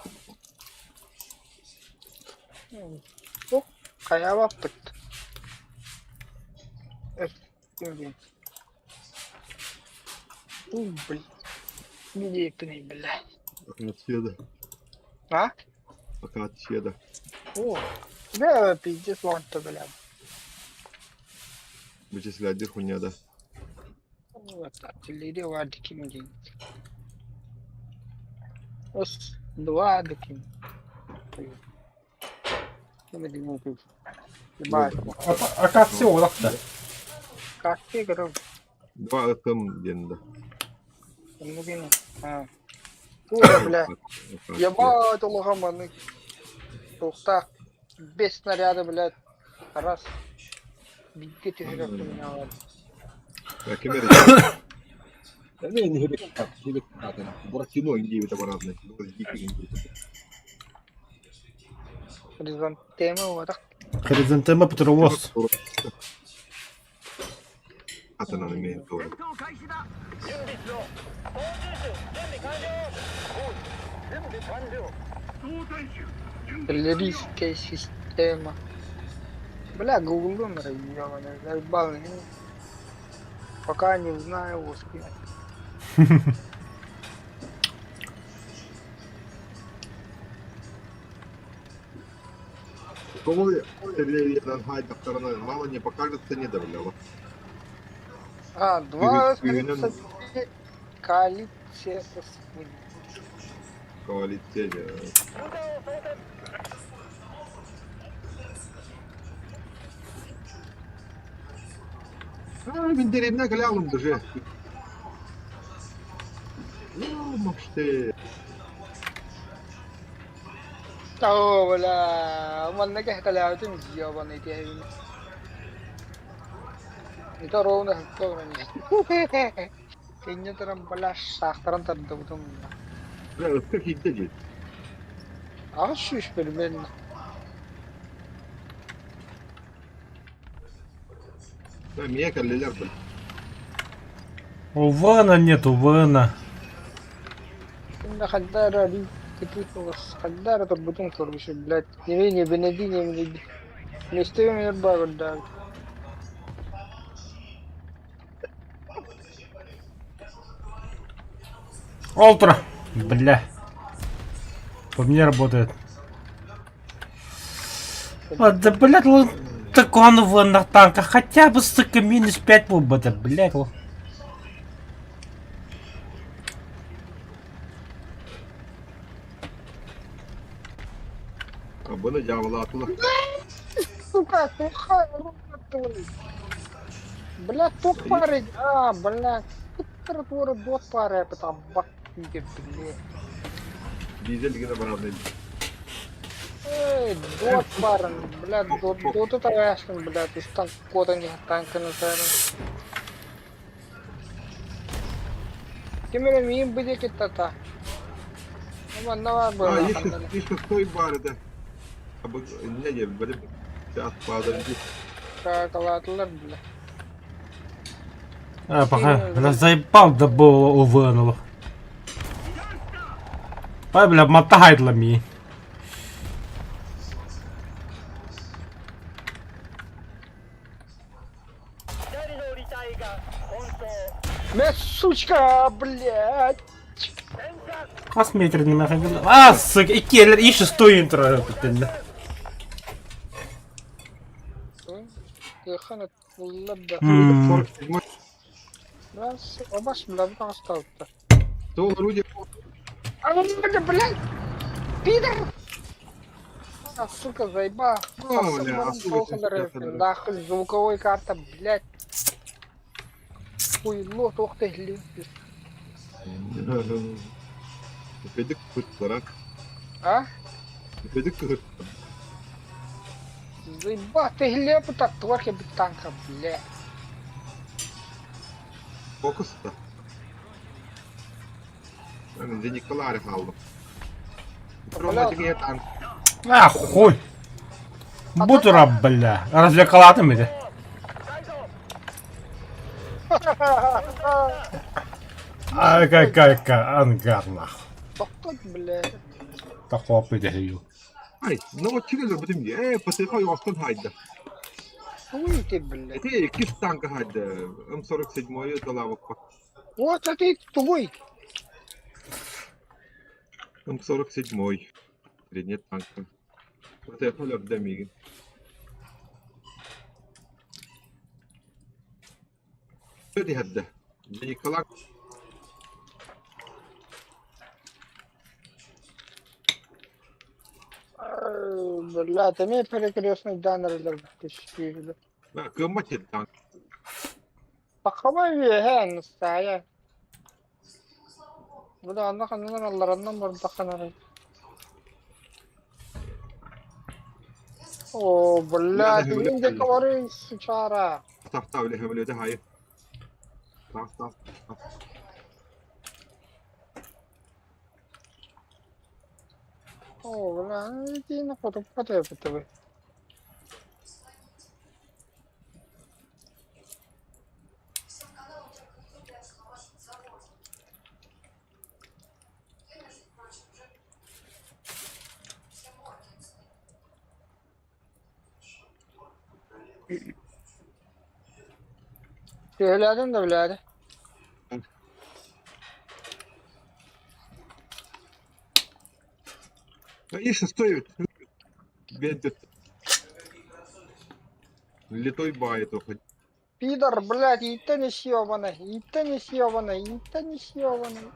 Бу кая баппыт. У, блин. Не бля. Акация А? Акация О, да, пиздец, вон-то, бля. Вычислять хуйня, да. Вот, артиллерия вадиким день. Ос, два диким. Ебать, Акация олохта. как ты говорил? Два ТМ диэн да. Мугин. А. Тура, бля. Ебать, улахаманы. Тухта. Без снаряда, блядь. Раз. Бигге түһэрэр меня. Ким эрэ Буратино индейбитэ барааннай. Хризантема уотах. Хризантема Петровоз. Атынан имеет тоже. Артиллерийская система. Бля, гуглом ёбаный, заебал. Пока не узнаю, успею. Кого хайдахтарына мало не покажется, не давляло. А, 2.35 коалиция СВ. Коалиция. А, мин дэриэбинэ кэлэ даже. Ну, может, Оо, бля, манна кэһэтэлээбитим ёбаный тиһэбин. Это ровно хакка Инньэ туран, бля, саахтаран тардыбытым. Бля, ыкка киирдэ дии. Аҕыс сүүс примерно. Да, миэ кэллилэр, бля. У Вена нету, Вена. Инна хайда эрэ арыы хайда эрэ турбутун көрбүшү, блядь. Не бенеди, не бенеди. Миэстэбин өр баагырдаабыт. Олтра! Бля. По мне работает. А, да, блядь, он так он в на танках. Хотя бы, сука, минус 5 был бы, да, блядь. А бұны дьяволаатылар. Сука, туха, Бля, тух пары, а, бля, тура дот пары, там бак, бля. Дизель гына барабын. Эй, дот парын, бля, доту тавашкин, бля, ты танк кота не танка на Ким эрэ миин быдя киттата. Манна бар А, буолла. еще стой бар это. Не, не, блин. Сейчас падаем. Какалаатылар, бля. А, пока. Бля, заебал да было УВН. Ай, бля, мотайдла ми. Мэ, сучка, блядь. Хас метр не нахуй. А, сука, и келлер, и шестой интро. Кыхана уллабда. 47 Бас, обас, бля, таҕыстаабыттар. То орудие. А, блядь! Пидор! А, сука, заеба. А, бля, а сука, Нахуй, звуковой карта, блядь. Хуйло, туох тэһли. Педик кырттара. А? Педик кырт. Заеба, ты глеб так творки танка, бля. Фокус-то. Николаре хааллым. танк. А, хуй. Бутура, бля. Развлекалатым это. А, какая ангар, нахуй. Тоқтот, бля. Такого пидерю. Ай, ну вот через бутым э, патыха ёстон хайда. Хуй ты, бля. Это кис танка хайда. М47 талавыкка. Вот это твой. М47. Средний танк. Патыха лөрдө мигин. Түһэрдэ. Николай Бля, эмиэ перекрестный даннерлер көстүүлэр. Кыаммат сирдээх. Сахабай үөһэ Настаайа. Бу да анна ханнан аллараннан бардаххына О, блядь, мин де говори, сучара. Тахта үлэһэ үлэтэ хайы. Тах тах. О, бля, итини хотуппат эбитибит. Сүөһүлээтим да билээри. И шестой бедет. Литой бай только. Пидор, блядь, ииттэн ис ёбаный, ииттэн ис ёбаный, ииттэн ис ёбаный.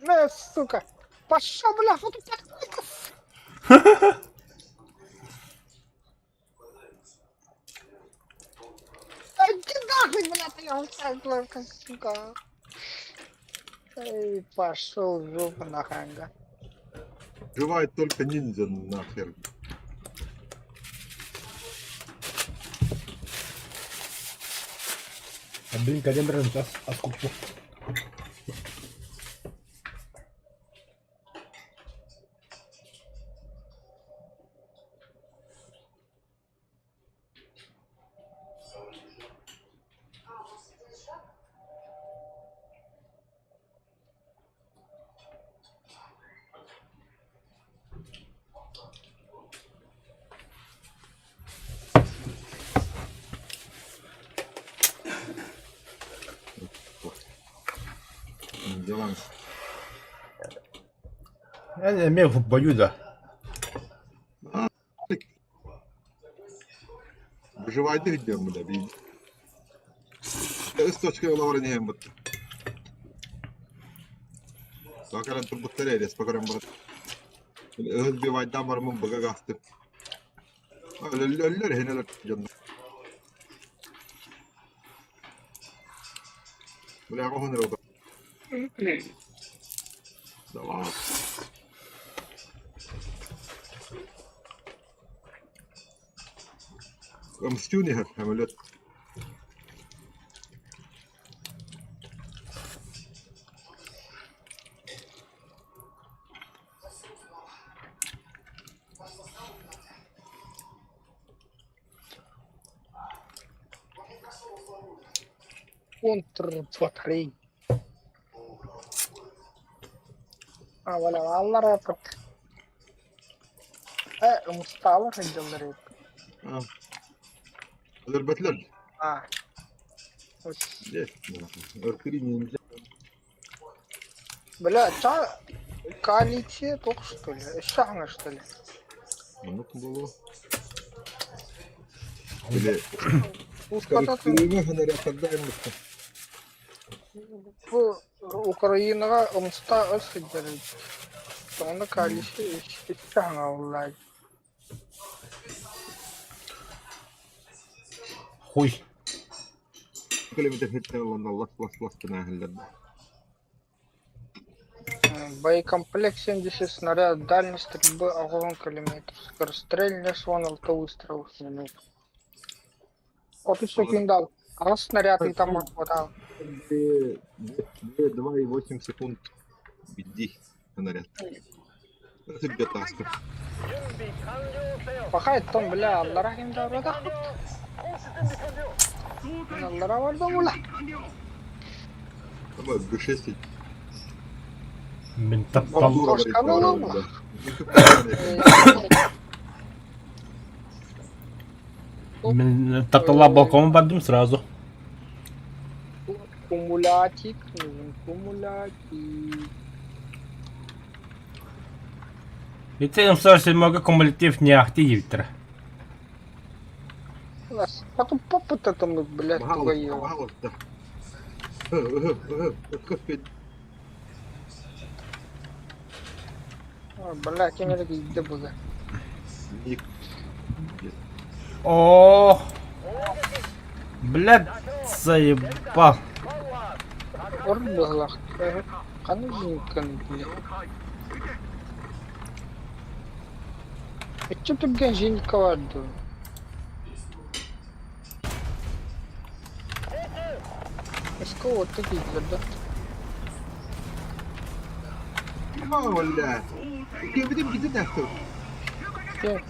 Бля, сука. Пошел, бля, вот Иди нахуй, блядь, я устал, сука. Эй, пошел в жопу наханга. Живает только ниндзя нахер. А блин, кадем брать а сколько? Делаем. Эн эмиэ бою да. Выживает где мы, да, видите. С точки лавра не бут. Сакаран турбуттар спакаран брат. Өлбивай дамар мын быгагасты. Өлөлөр хенелер жонно. Бля, кохонер ота. Давай. Мстю не самолет. Контрбатарей. А, валя, аллара эппит. Э, усталар сылдьаллар эбит. Өлөрбөтүлэр. А. Бля, та коалиция туох что ли? Өссө хаҥа что ли? Оннук буолуо. Били Ускататын Крымы ханаряттарда бу Украинаҕа умста өр сылдьар эбит. Онно коалиция өссө хаҥа буолла. Хуй. Километр хиттен олонно лас лас лас гына Боекомплект 70 снаряд, дальность стрельбы огонь километр, скорострельность вон алта выстрелов в минуту. Отут секундал. Аҕыс снаряд ыытан барбатал. 2,8 секунд бидди снаряд. Сырдя таска. Пока том, бля, аллара ким да барбатах. Аллара барда була. Давай, Б6. Мин таптал. Мин тапталлаах балкоҥҥа бардым сразу. Кумулятик, нужен кумулятик. Ити умсар седьмого кумулятив не ахти диэбиттэрэ. Потом попыт этому, блядь, твою. Пожалуйста. Бля, ким эрэ киирдэ буга. О, блядь, заебал. Ор быһылах. Ханна зенитка бля. Иччи түргэн зенитка бар дуо? СК-отто киирдилэр да? Бля. Киэбитим кити тахтыр. Кэ,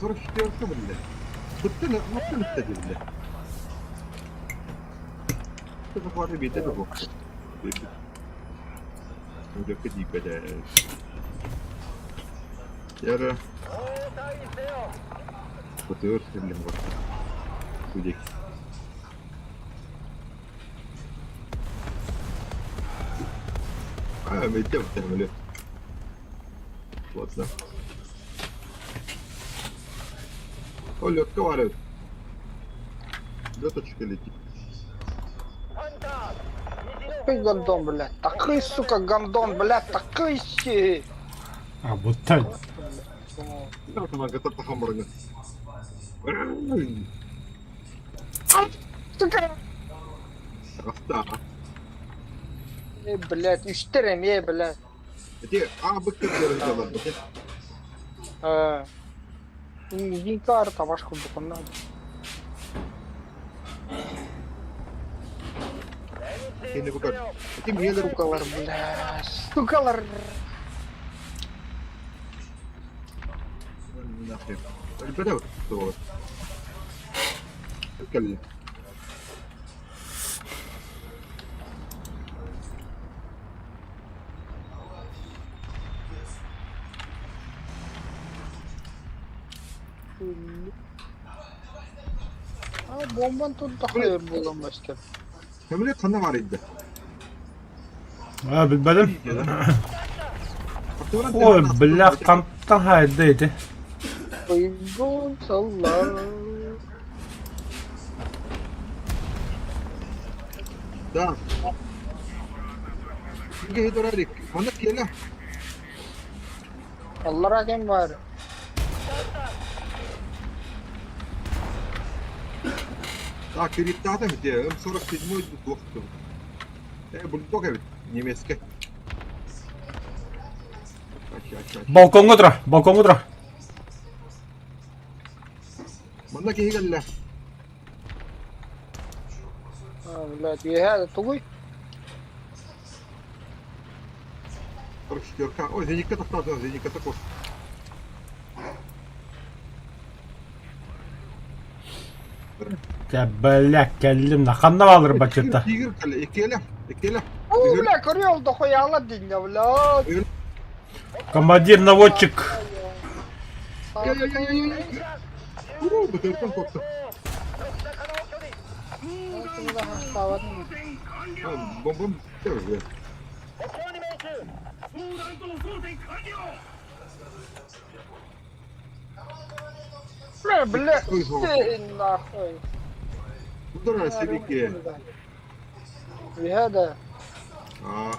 44 бля. Туттан маттан үттэ бля. Ты биитэ да бу. Үлэккэ тиийбэтэ. Яра. Көтөр сэллэм бар. Күдик. А, мэйдэ баттамылы. Ладно. О, лётка варят. Лёточка летит. Такой гондон, блядь. Такой, сука, гондон, блядь, такой си. А вот так. Сука! Э, блядь, үстэр эмиэ, блядь. Ити аабыкка дьарыкталар. Э, Зинкар табаш курдук онно. Кини бу көр. Ити миэлэр Сукалар, блядь. Сукалар. нахрен. Өлбөтө туох. Кэлли. А, бомбан тут тахайыр буолан бастар. Көмүлэ ханна бар идде. А, билбэтим. Ой, бля, хантан хайда ити. Пойдем салла. Да. Киһи турар Манна киэлэ. Аллара кем бар? Так, кириттаата бите. М47 туох Э, бульдог эбит. Немецкий. Балкоҥҥа тура, балкоҥҥа тура. Манна киһи кэллэ. А, блядь, үөһэ тугуй? 44. Ой, зенитка тохтоото, зенитка такой. Дьэ, бля, кэллим да. Ханна баалар баччыта? Тигр кэллэ, иккиэлэ, иккиэлэ. О, бля, көрүөл дохуяла динья, блядь. Командир наводчик. Уруу, бытыртан куотта. Бомбам уже. Бля, бля, сей нахуй. Удара сибики. Үөһэ да. А.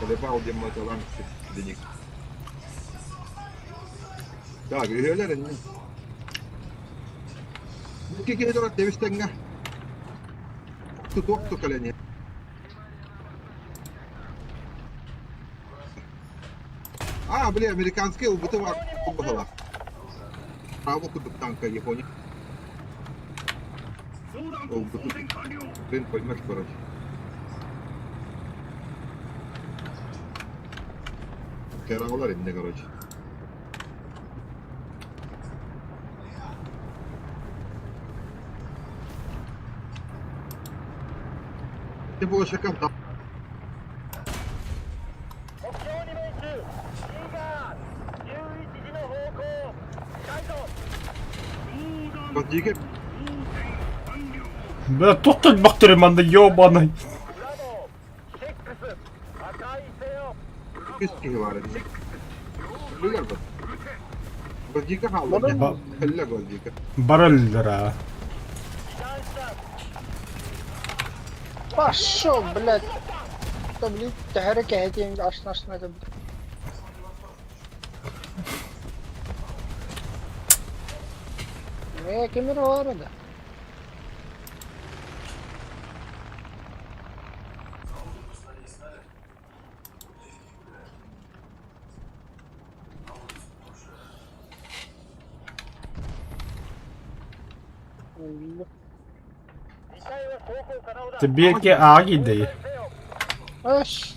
Колебал дематалан денег. Так, үһүөлэр инни. Икки киһи турар тэбис-тэҥҥэ. Тутуох тукалени. А, бля, американский убыты бар баһала. Право курдук танка Япония. Убыты. Хрен поймешь, короче. Кералар инде, короче. Ты больше как там. Подиге Бля, тохтот бахтыры манна, ёбаный. үс киһи бар эбит. Билэр бу. Гвоздика хаалла дьэ. Өллө гвоздика. Бар өллөр аа. Пошел, блядь. Да, блин, төһөрө кэһэтиэн ас-насына да Ээ, ким эрэ баара да? Тебе аги дэй. Эш.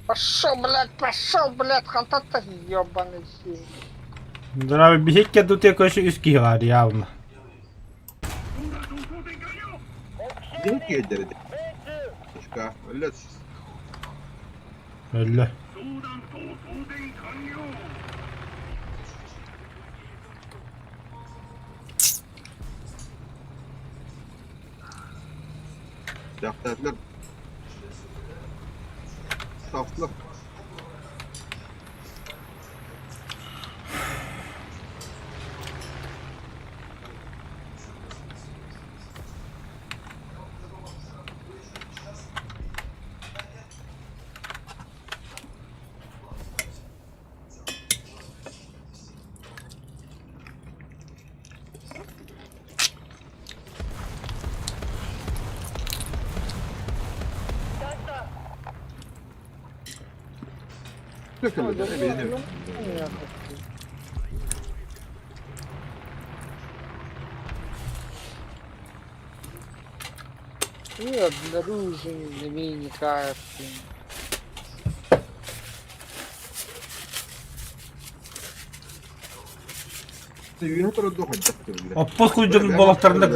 Пошел, блядь, пошел, блядь, хантата ебаный сил. Здравия, биһикке дутия көшө үс киһи бар явно. Дьиҥ киһи Точка. Өллө. Өллө. Дьахталлар. Тафтылар. И обнаружили на мини-карте. Оппос кудьун болохторунда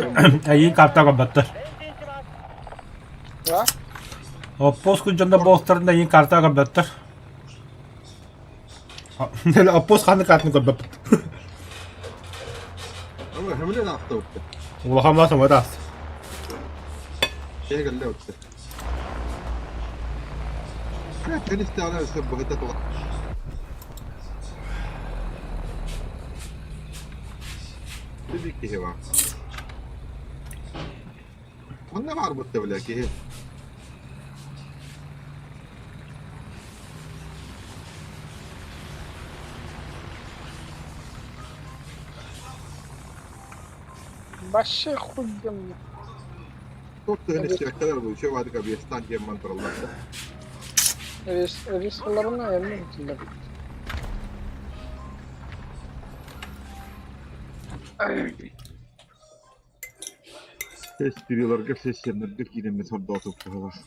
эйин карта көрбөттөр. Да? Оппос кудьунда болохторунда эйин карта көрбөттөр. Оппос ханны картын көрбөппүт. Улахан мас оҥоро Манна баар бутта бile киһи. Вообще хуй мне. Туох тыһын истибэттэр бу үчүгэй баадыка биэстаан диэн ман тураллар да. Ресторана эмин тилер. Сестриларга сессияннарга киирэммин сордоотук быһыылаах.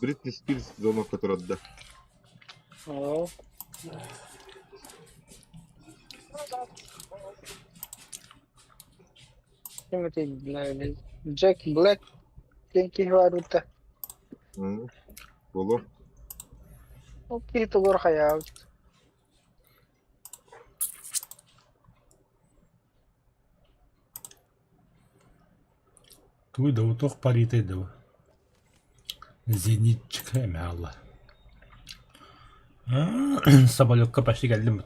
Бритни Спирс звонокка турарда. Оо. Ким этэй бля, Джек Блэк диэн киһи баар Буолуо. Ол киһи тугур хайаабыт. Туй да туох паритай да Зенитчик эмэ аалла. Самолекка почти кэллим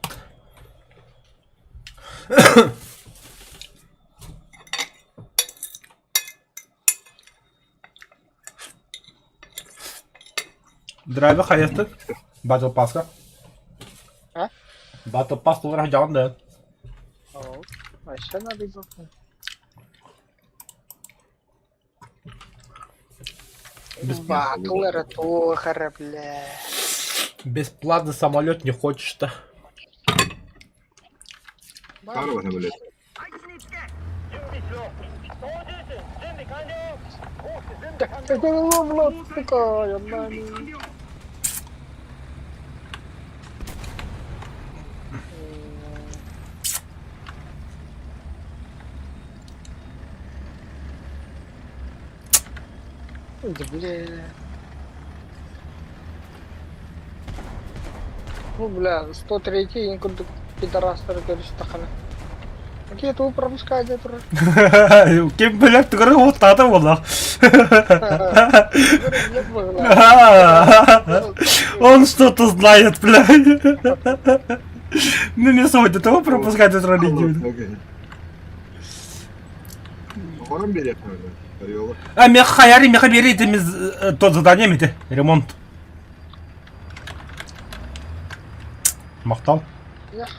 Драйвер хайастык? Battle Pass'ка? А? Battle Pass толору дьаҕан да. Оо, вообще надо Батл эрэ туох эрэ бля. Бесплатный самолет не хочешь-то. Хаарба самолет. Так, сука, я маме. Да бля. Ну бля, 103 курдук Пидорастары көрүстэххинэ. Какие туу пропускать турар? Ким билэр тугары уоттаата буоллах. Он что-то знает, бля. Ну не сойду, того пропускать турар идиот. Оҕорон биэриэх А мех хаяри меха бери этими тот задание мете ремонт. Махтал.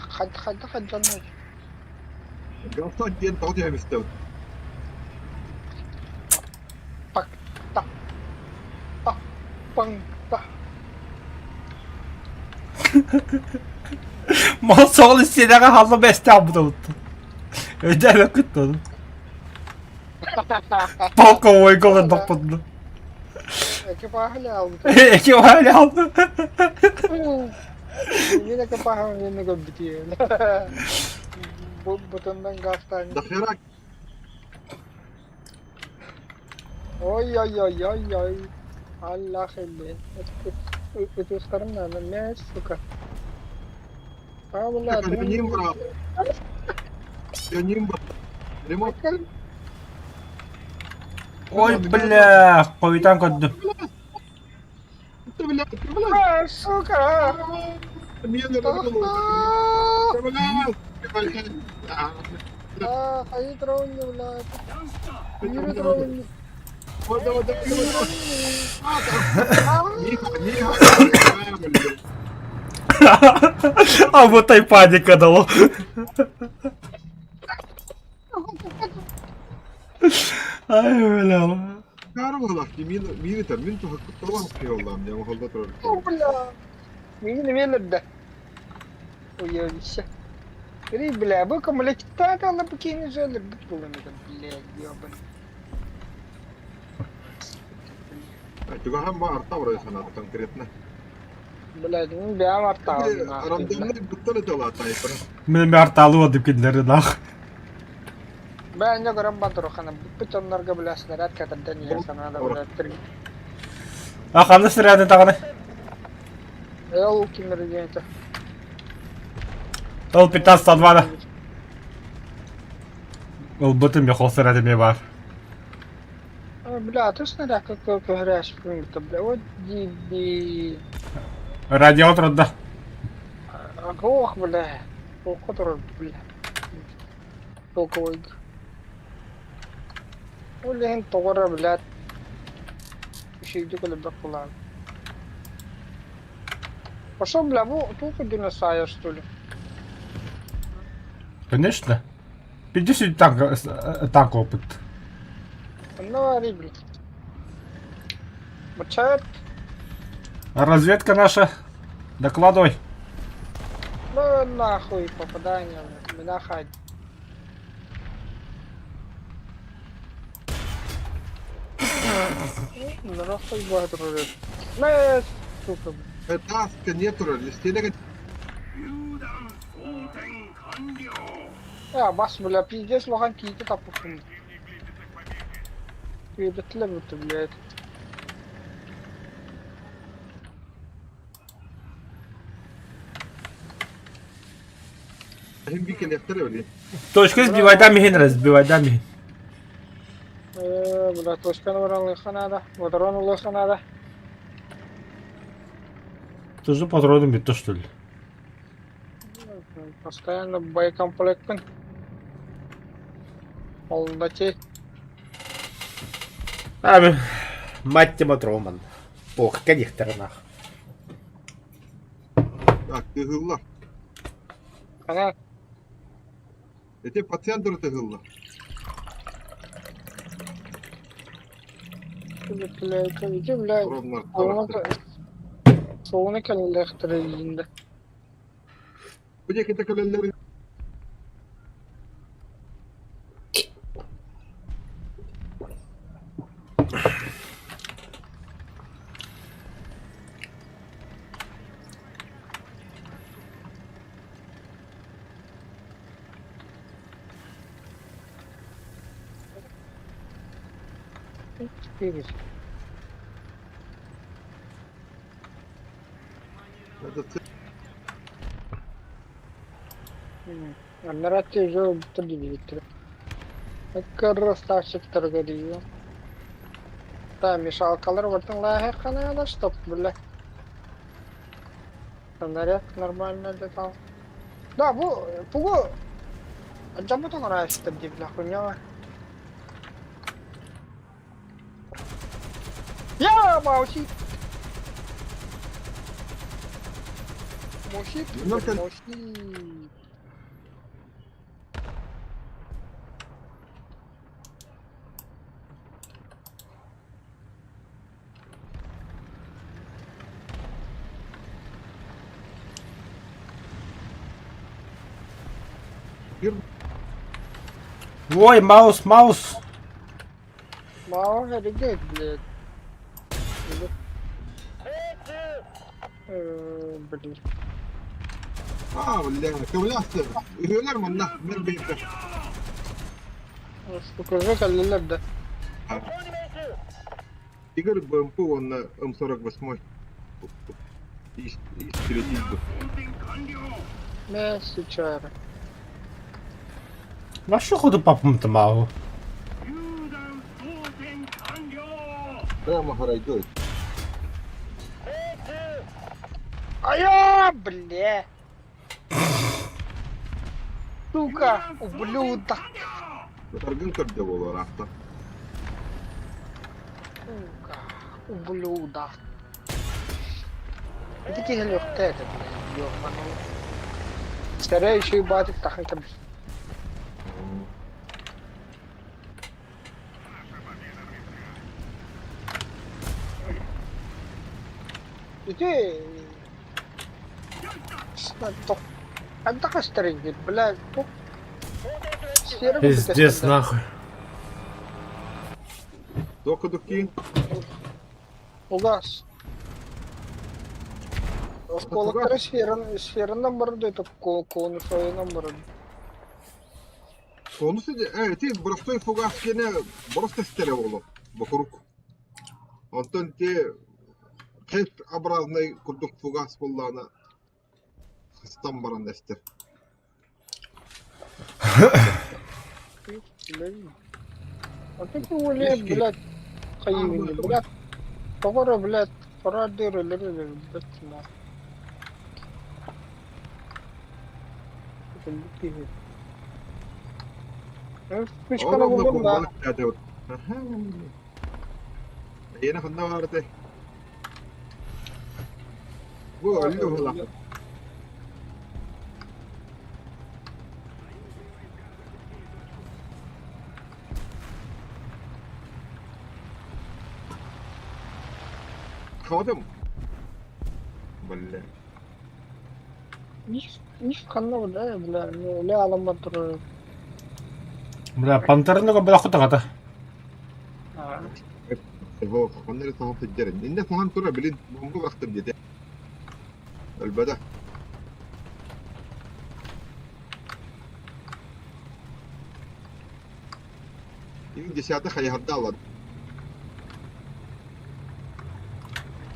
Хайдах дьонной? Графтан диэн тоҕо түһэн истэбит? Так, так, так, паң, так. Мал соҕол истиэнэҕэ халла бэсте албыт олутту. Өйдөөбөккүт ону. Полковой голодоппутну. Экипажы албыт. Экипажы албыт. Мин экипажым мени көрбүтү. Бутундан гафтан. Дохера Ой-ой-ой-ой-ой. Аллах илли. Ытыстарым надо, мя, сука. А, бля, Ним брат. Ним брат. Ремонт. Ой, бля, қойтан көрдім. Ты, бля, ты, бля. А, сука! Мені А, Ты, бля, ты, бля. А, хайы троуни, бля. Юрий троуни. Вот, вот, вот, вот. Ниха, ниха. А вот и паника дало. Ай, бля. Карвалах, мин мин мин туһа киоллам, я могу датыр. Бля. Мин велерде. Уебище. Ри, бля, бу комплектата ала букини жөлөр бит булын бля, ёбан. Тугахан ба арта бар санат конкретно. Бля, ну бям артаалым. Рандомный буттар это тайпер. Мен арталы деп келдер нах. Бә не көрөм бандырухана. Бүт оннарга бля снаряд катырдан я санада бля. А қандай снаряды тағаны? Эл кимер Ол 15 2 Ол бұтым мен қол снаряды ме бар. Бля, ты снаряд какой грязь бля. Вот диби. Радио отырды. Ох, бля. Ох, бля. Толковый. Блин, тоғыра, блядь. Үшейді күліп құлан. Пошел, бля, бу тух диносая, что ли? Конечно. 50 танк, танк опыт. Ну, ари, блядь. Бачат. А разведка наша. Докладывай. Ну, нахуй, попадание, блядь. Меня хать. Ну, нахуй, блядь. На, сука, блядь. Таска нетура, листелега Я бас, бля, пиздец, лохан кийді тапықпын. Үйретлі бітті, блядь. Хим бикен яхтар öyle. Точка сбивай, да, михин разбивай, да, михин. Бля, точканы баран лыханада, патрон лыханада. Тоже патроны битті, что ли? Постоянно боекомплектпін. Қолында те. А, мать Тиматроман. Ох, конечно, нах. Так, тыгылла. Ана, Эти по центру тыгылла. блядь, иди, блядь. Ровно. Соны кәлләхтірейінде. Bu cekete kaleleri Это Анараа уже өлбүттэр диэбиттэрэ. Красавчиктарга диибин. Да, мешалкалар бартын лааһыахханаада, чтоб, бля. Снаряд нормально летал. Да, бу тугу дьоммут оҥорооччутар дии, бля, хуйня. Я молчи. Молчи, молчи. Ой, маус, маус! Маус эригет, блядь. Блин. А, бля, көмөлөстөр. Үһүөлэр манна, мен бэйбэр. Покажи кэллилэр да. Игорь БМП уонна М48. Истребитель. Мэ сейчас. Вообще ходу папам-то мало. Прямо горайдой. А я, бля. Сука, ублюдок. Таргын көрдө болор ахта. Сука, ублюдок. Ити киһи өлүөхтэй этэ, блядь, ёбаный. Скорее еще и батик тахын кэбис. Ити Хайдах эстэригит, блядь, тух сиэрэ курдук Пиздец, эстэллэр. нахуй. Токудуки. Угас. Осколоктары сферан, сферанан барда это конусойунан барда. Конус ти простой фугас кене просто стере боло. Бокурук. Онтон те Х-образный курдук фугас боллаана хыстан баран эстер. Блин. А ты уле, блядь, хайвини, блядь. Тоҕо блядь, хорадыр өлөр блядь, на. Вспышканы булдум да. Эйиэнэ ханна баар этэй? Бу өлүү уһулаах. Ходим. Бля. Мис ханна бля, бля, үлэ аламмат турар. Бля, пантерныга бля хотагата. Его хоннere сахан сылдьар. Инне сахан тура билин бомба бахтым диэтэ. Өлбөтө. Им десятый хайыһарда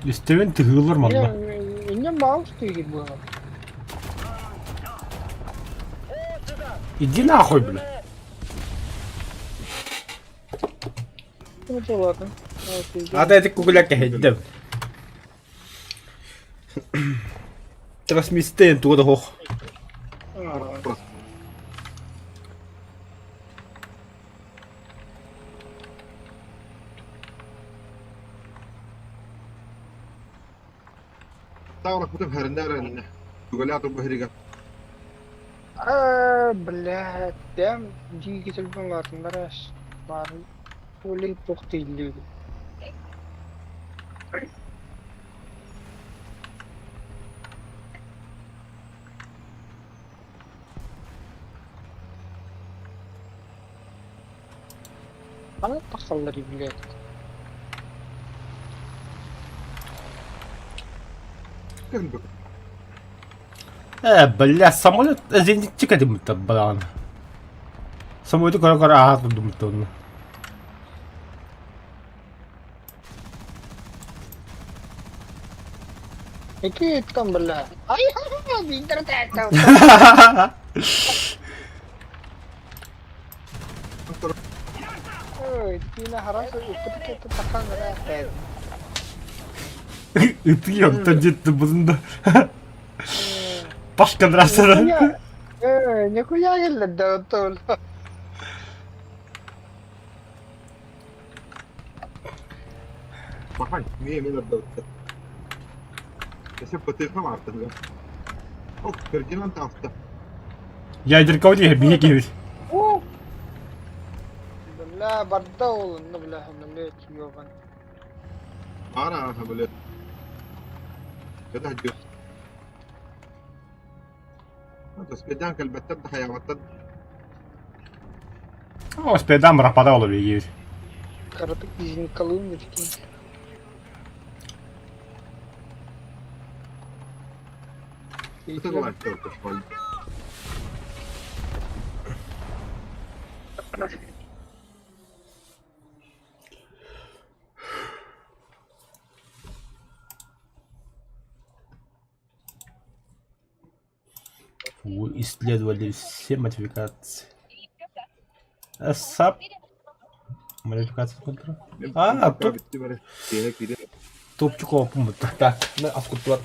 Истэбин тыһыылар манна. Инне маус тыгыр было. Иди нахуй, бля. Ну да ладно. Ата эти кугуля кэһэйдим. Трансмистен туга да хох. Тавра кутум хэрнээр тугалаату бэһрига. А, блядь, дэм двигатель латындараш. Бар. Олей тоқтейлі. Ана тақаллар, блядь. Э, бля, самолет зенитчик этим балан. Самолет кара-кара аха думтон. Какие там, бля? Ай, интернет. Ой, Тина харас ыппыт тахан ыраатан. Ытыы онтон дьиттэ бузунда. Пашка здравствуй. Нихуя кэллэр да оттон. Бахай, миэ мен ордобуттар. Эсэ ПТХ баартан. Ох, Фердинанд таҕыста. Ядерка диye биһи киһибит. Бля, барда ол, ну бля, блядь, ёбан. Ара, бля. Это дьэ. Спедан кэлбэттэр да хайаабаттар. О, спедан пропадал биһиги. Каратык изникалыын бүтүн. Это лайк пошел. Вы исследовали все модификации. САП. Модификация контура. А, тут топчик опумут. Так, на аскутуар.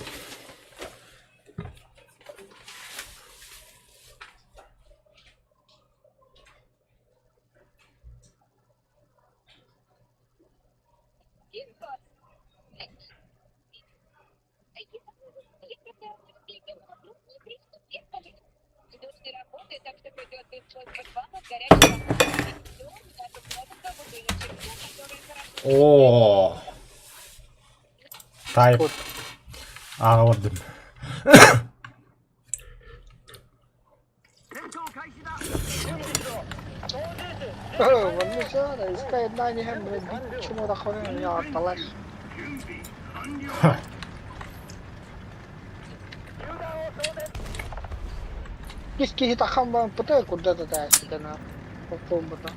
Оо. Тайп. Ааҕа Кис киһи тахан баран пыта курдата таасытана холбото.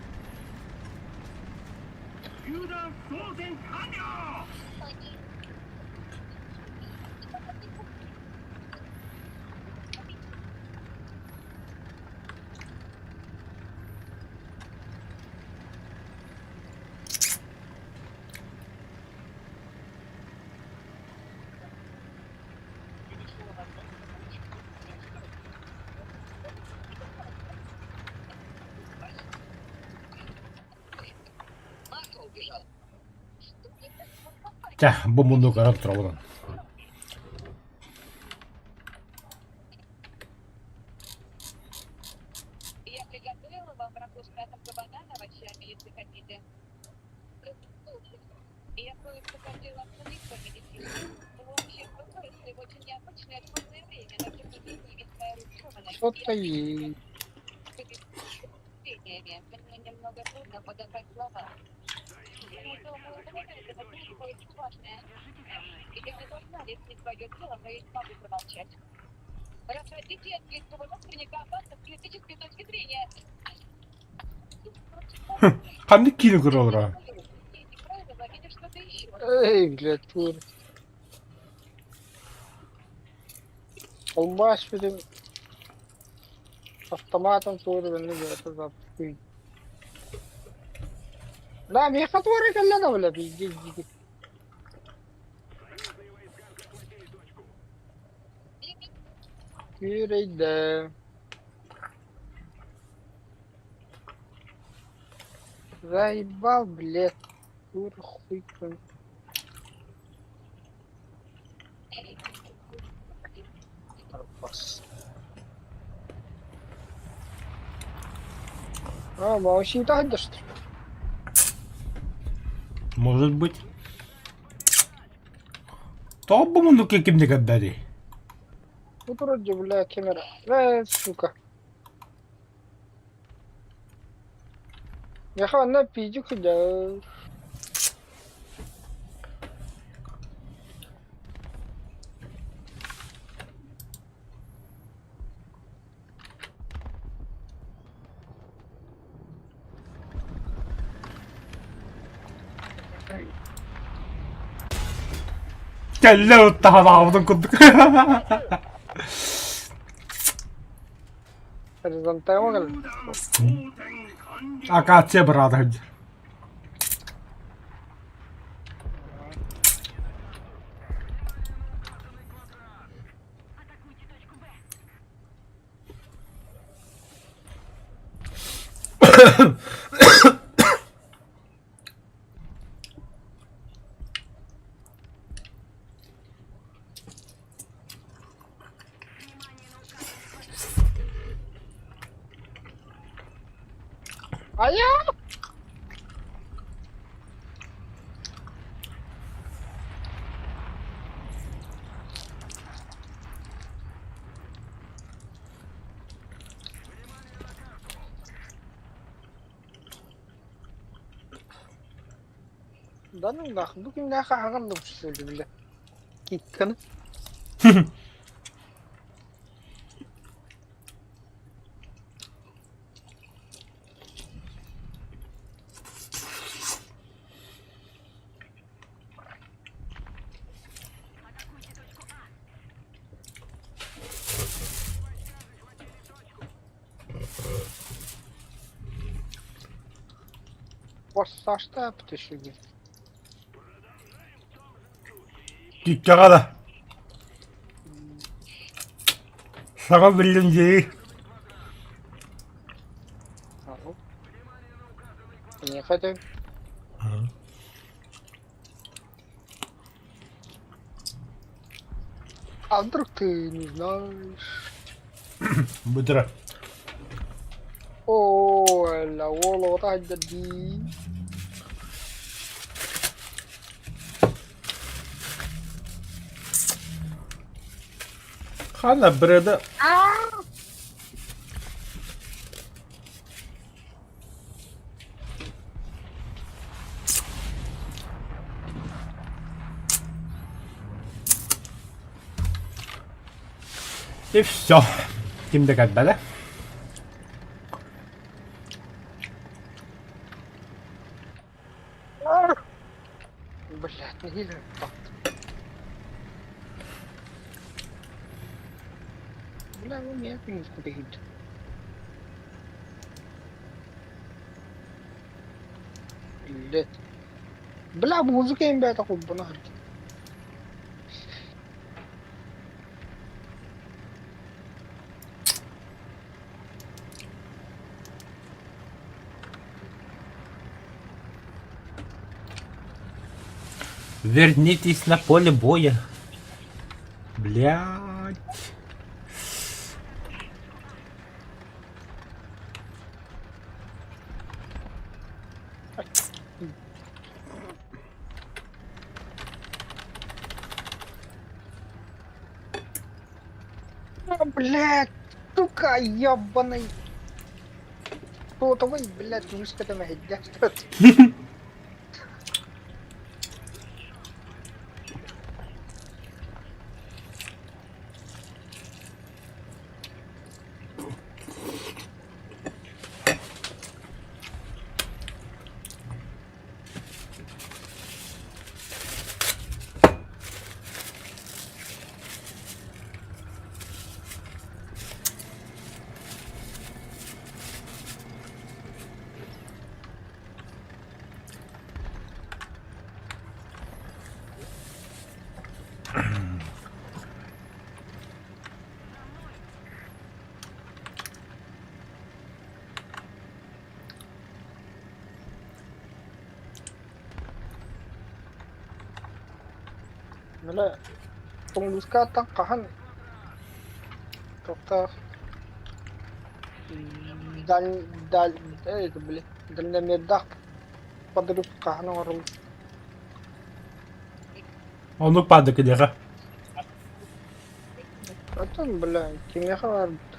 Чэ, бу муннук көрөн турабын. Что-то и... Ханнык киинэ көрөллөрө? Эй, блядь, тур. Колбас бүтүн автоматом туурунну бэйэтэ Да, миэхэ туора кэллэ да бля, пиздец дии. Күүрэйдэ. Заебал, блядь. Тур хуй твой. Бас. А, маусин таһырдьа что ли? Может быть. Тоҕо бу муннукка кимник эрдэри? Тут вроде, бля, камера. Э, сука. Яха, на пиздю да. Кэллэ ыттаһан аҕабытын курдук. Хризантема кэллэ. Акация быраата сылдьар. Айа! Да ну нах, бу күннээх аһаҕан да били. Кикканы. Сашта птышыги. Киккэҕэ да. Саҥа биллим дии. Не хотим. А вдруг ты не знаешь? Бытыра. Оо, ла уол дии. Хана бреда. И все. Ким да кэлбэтэ. Блядь, нэһиилэ Бля, ну нет, не купить. Блядь. Бля, музыка им бята холбоно. Вернитесь на поле боя. Блядь. А, блядь, сука, ебаный. Сотовый, блядь, вышка там Бля, Тунгускаттан хаһан туохтаах даль даль это били дальномердаах подрыв хаһан оҥороллор Оннук паада кэлиэҕэ. Оттон бля кимиэхэ баарбыт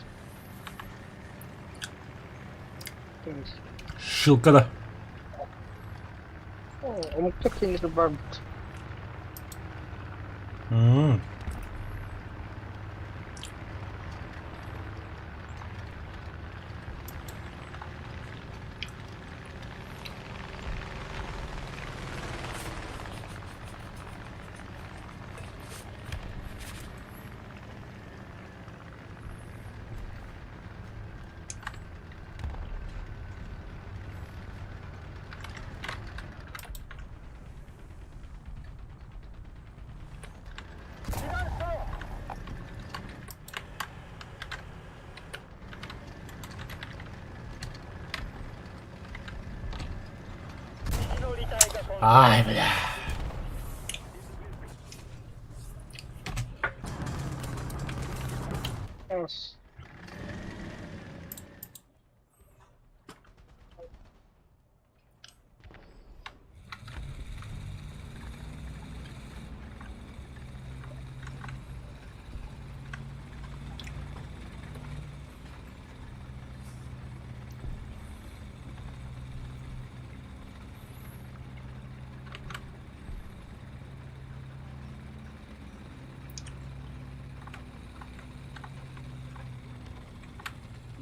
Ссылка да. Омуктар кинилэр баарбыт. Ай, бля. Ос.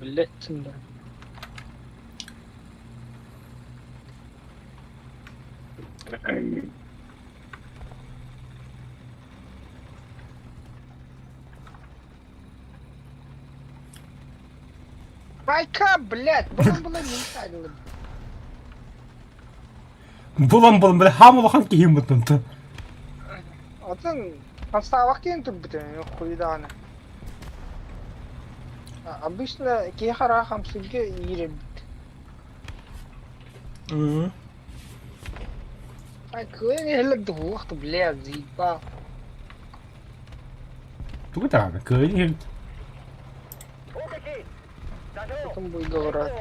Блять, да. Майка, блядь, булан булан не Булан-булан, бля, хам улахан киһим бутун. Отон поставок киин турбутун хуйдааны. Обычно киһи хараҕа хамсыырга иирэрбит. Ай, кыайан иһэллэр дуһуох да, блядь, заебал. Тугу даҕаны кыайан иһэбит. Потом будет говорить.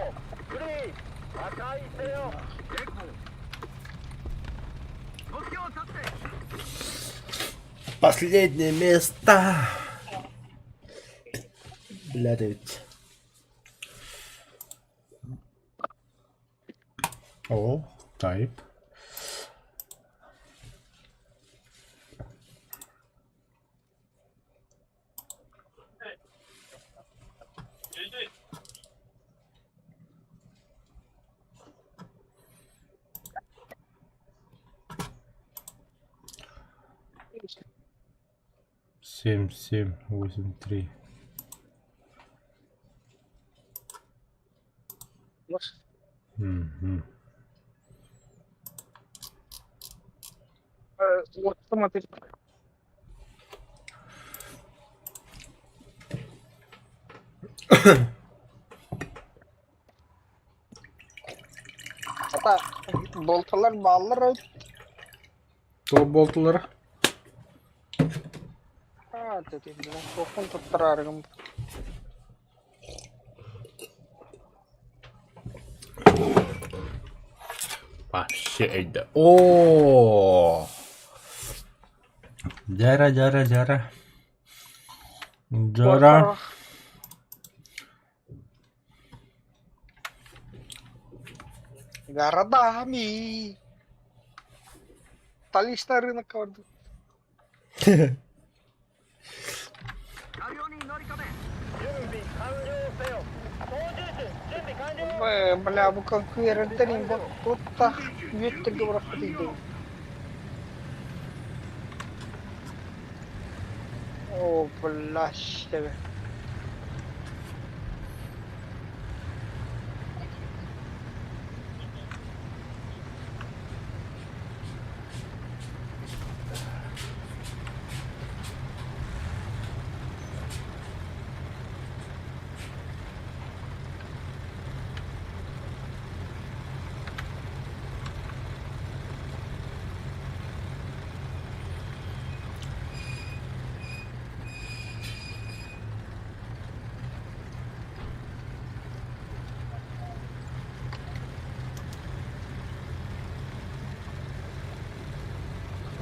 Последнее место. Блядь, ведь. О, тайп. Семь, семь, восемь, три. Мгм. Вот смотри. Ата болталар бааллар Топ болтулара. А, туохпун туттараарыгым. Вообще это. О! Дяра, дяра, дяра. Дяра. Городами. Столичный рынок. Бля, бу конкуренттэрин туттах үөттэргэ бырахпыт О, бля, тебе.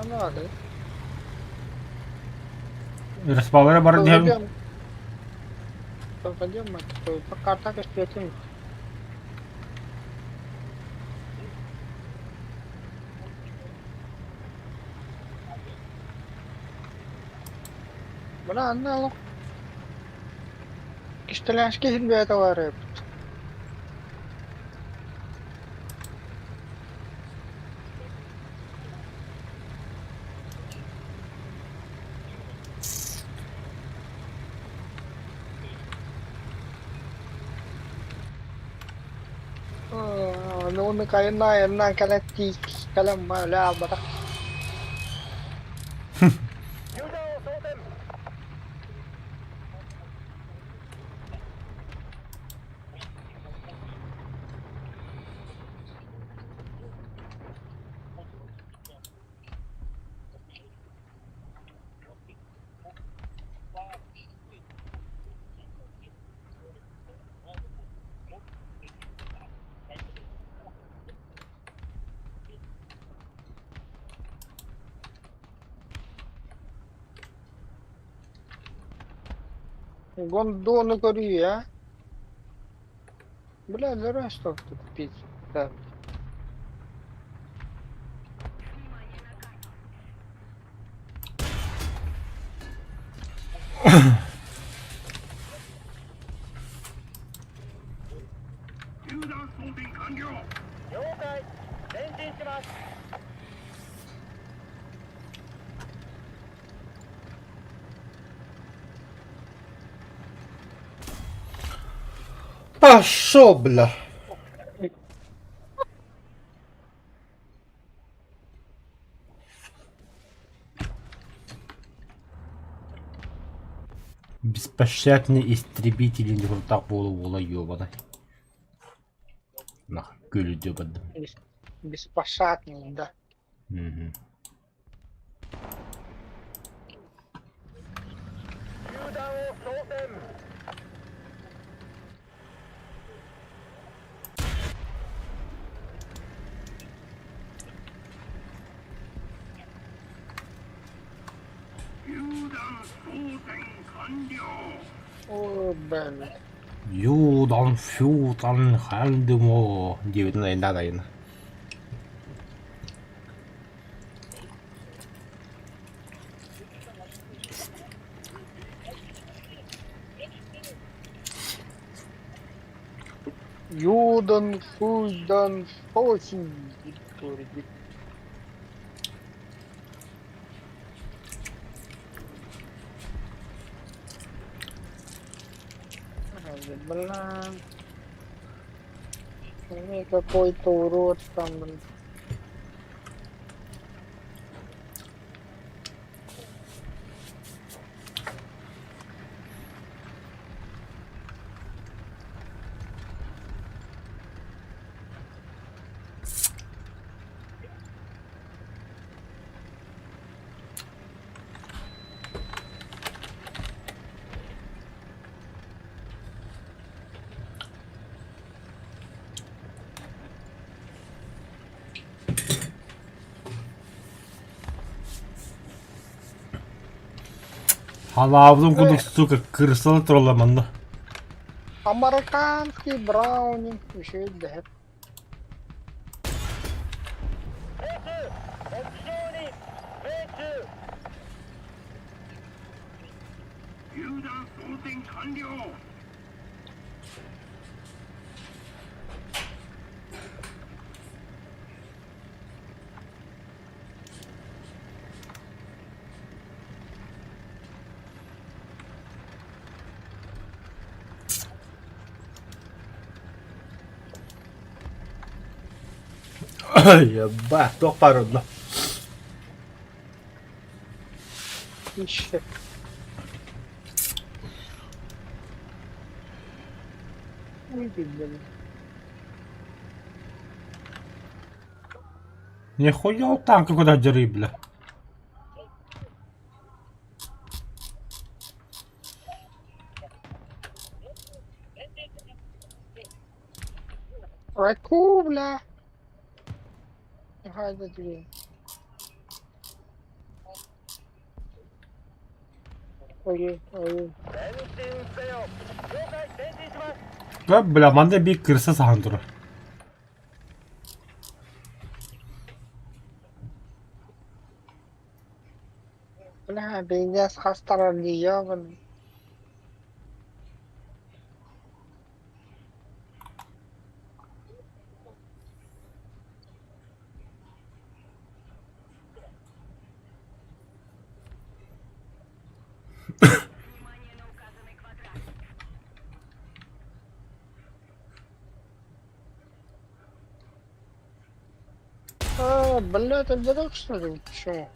Надо. Распалара бар диэн. Пойдем, пока так и встретим. Бля, анна Кистэлээски иһин бэйэтэ эбит. Ону кайна кэлэн кэлэн өлө албатах. Гондону көрүү, а? Бля, зря что тут купить. Да. Пошел, бля. Беспощадный истребитель куртах буолу буола ёбаный. Нах, күлүдү бардым. Беспощадный, да. Мгм. Ой, блин. Юдан фютан хандымо диэбитин айаннаан айана. Юдан, хуйдан, фосин. Бля. Мне какой-то урод там, блин. Халаабытын курдук сука кырсалы тураллар манна. Американский браунинг еще да. Ебать, туох баар онно. Еще. Ой, блин. Нихуя танка куда дери, бля. Раку, бля. Ага, это Ой, ой. Бля, манна биир кырса саһан турар. Бля, пиздец, хастара ебаный. А, бля, ты дурак, что ли? Почему?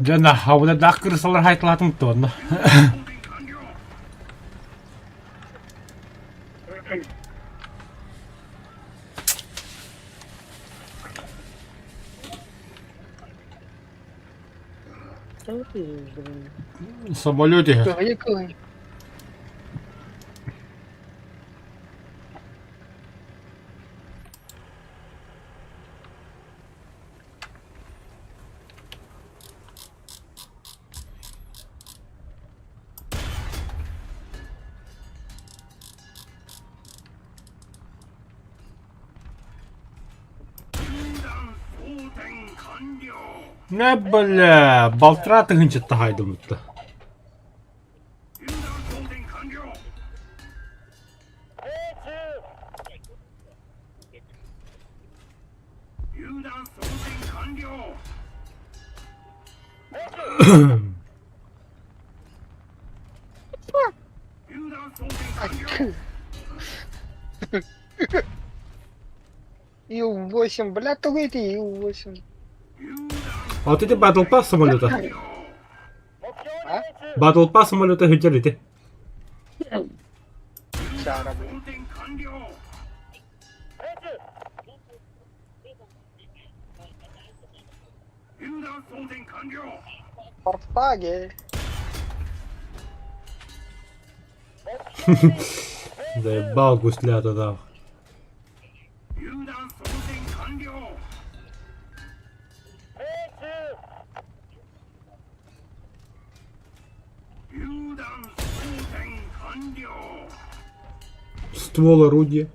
Дьэ наһаа кырысалар хайталаатым туонна. Самолет иһэ. Кыһыйы кыһый. Не бля, балтараа тыһыынча таһаайдымытта. Ил-8, бля, тугу ити Ил-8? А ты Battle Pass самолета? А? Battle Pass самолета сылдьар ити. Чара, бля. Портаги. Заебал гусля тогда. Ствол орудия.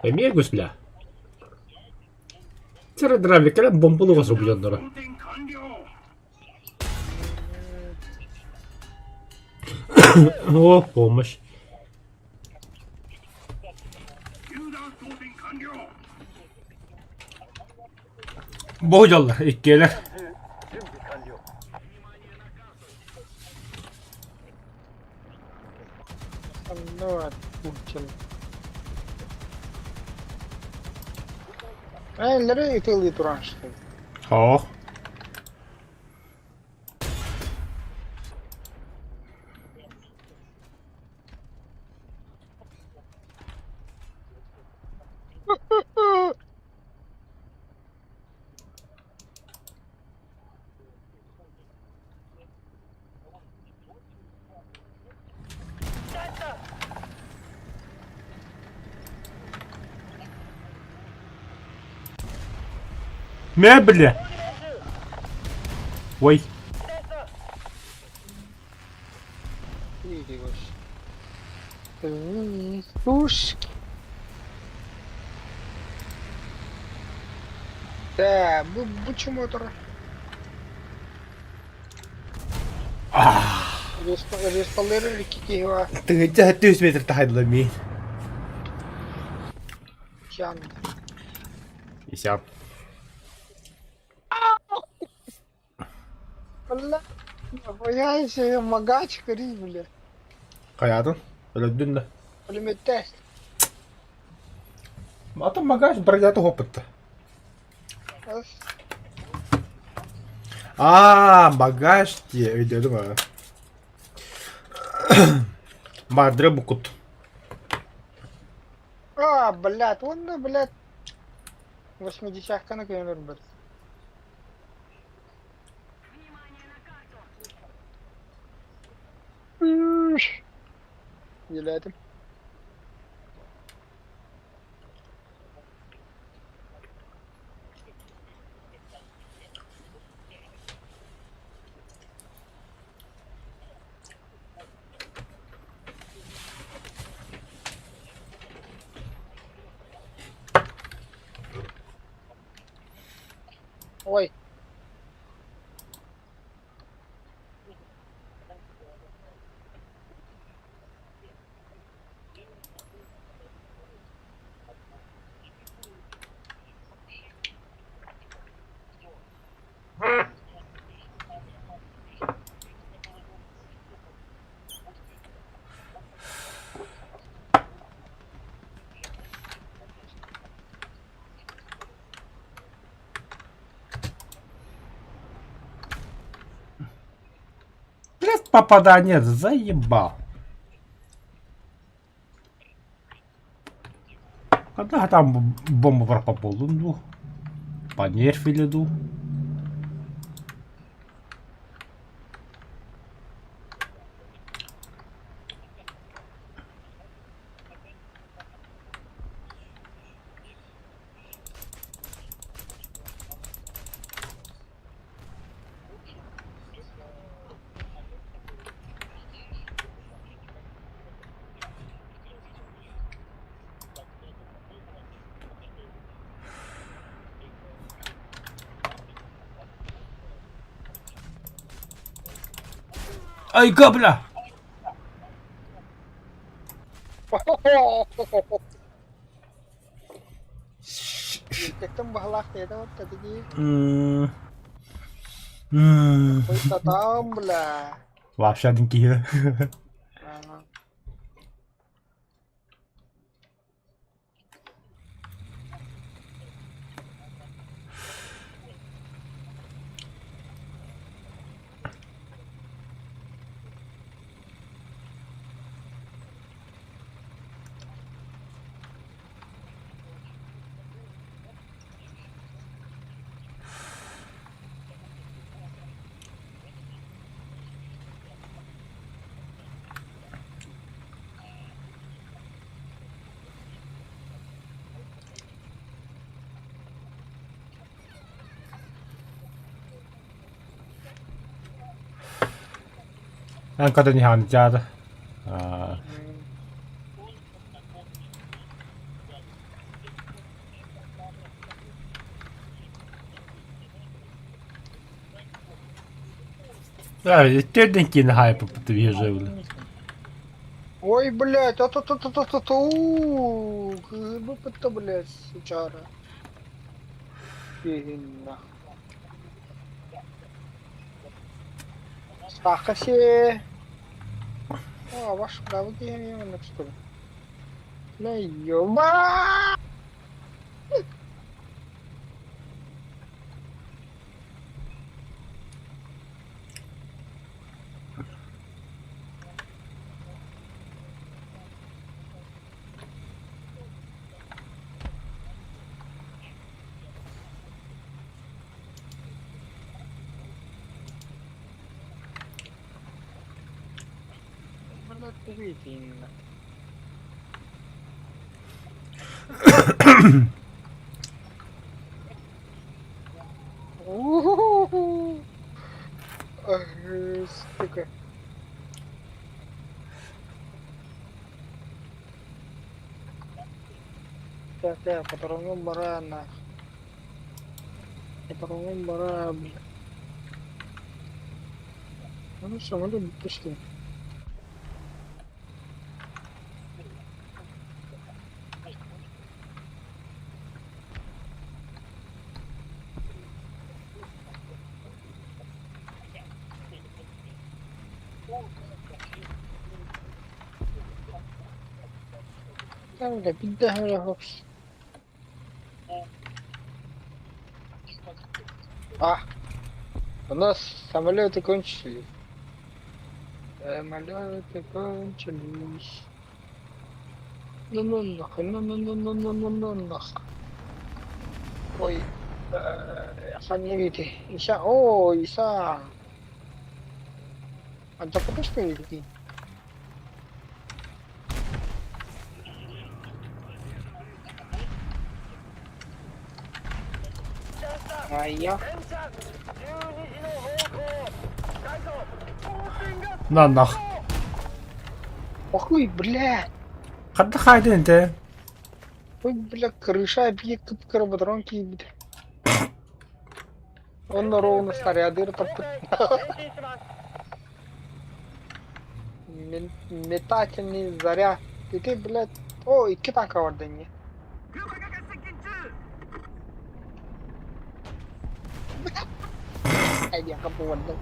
Эмиэ гусля. Цередравикера бомбалыга субуйаннара. О, помощь. Бу дьоллор иккиэлэр. Ну, Путин. Эллери ытылыы туран что ли? Оох. Мебли! Ой. Пушки. Да, бу мотор. Респаллеры кикига. Тыгыйда 100 метр тахайдыла мин. Чан. Исяп. Бля, бояйся, магач кори, бля. Хайатын? Өлөдүн да. Пулемет Атын багаж бронята хоппытта. Аа, багаж дии өйдөөдүм аа. Мардыры букут. А, блядь, он, ну, блядь, 80-каны көмөр бір. Еләдім. Ой. Блядь, попадание, заебал. Когда там бомба пропал, ну, понерфили, ду. Айга, бля! Кэттэн баһылаах диэтэ вот дии. Там, бля. Вообще один киһи. Эн көтөн иһэҕин дьаата. Төрдөн киин хайпыппыт бля. Ой, блядь, а то то то то то то у это, блядь, сучара. Фигня. Сахаси. О, ваш правый что ли? Бля, ёба! Блядь, именно. У-ху-ху-ху. Ах, сука. Так, так, патрону барана. Патрону бара, бля. Ну все, мы тут пришли. Бля, бля, бля, А, у нас самолеты кончились. Самолеты кончились. Ну ну нахуй, ну ну ну ну ну ну ну нахуй. Ой, ханевите. Isa, oh, isa. Anta ko pa Я. На нах. Охуй, бля. Хадда хайдын те. Ой, бля, крыша объект крободронки, бля. Он ровно снаряды Метательный заряд. И ты, блядь... О, икки танка var дэнни. Ай, я капуырдым.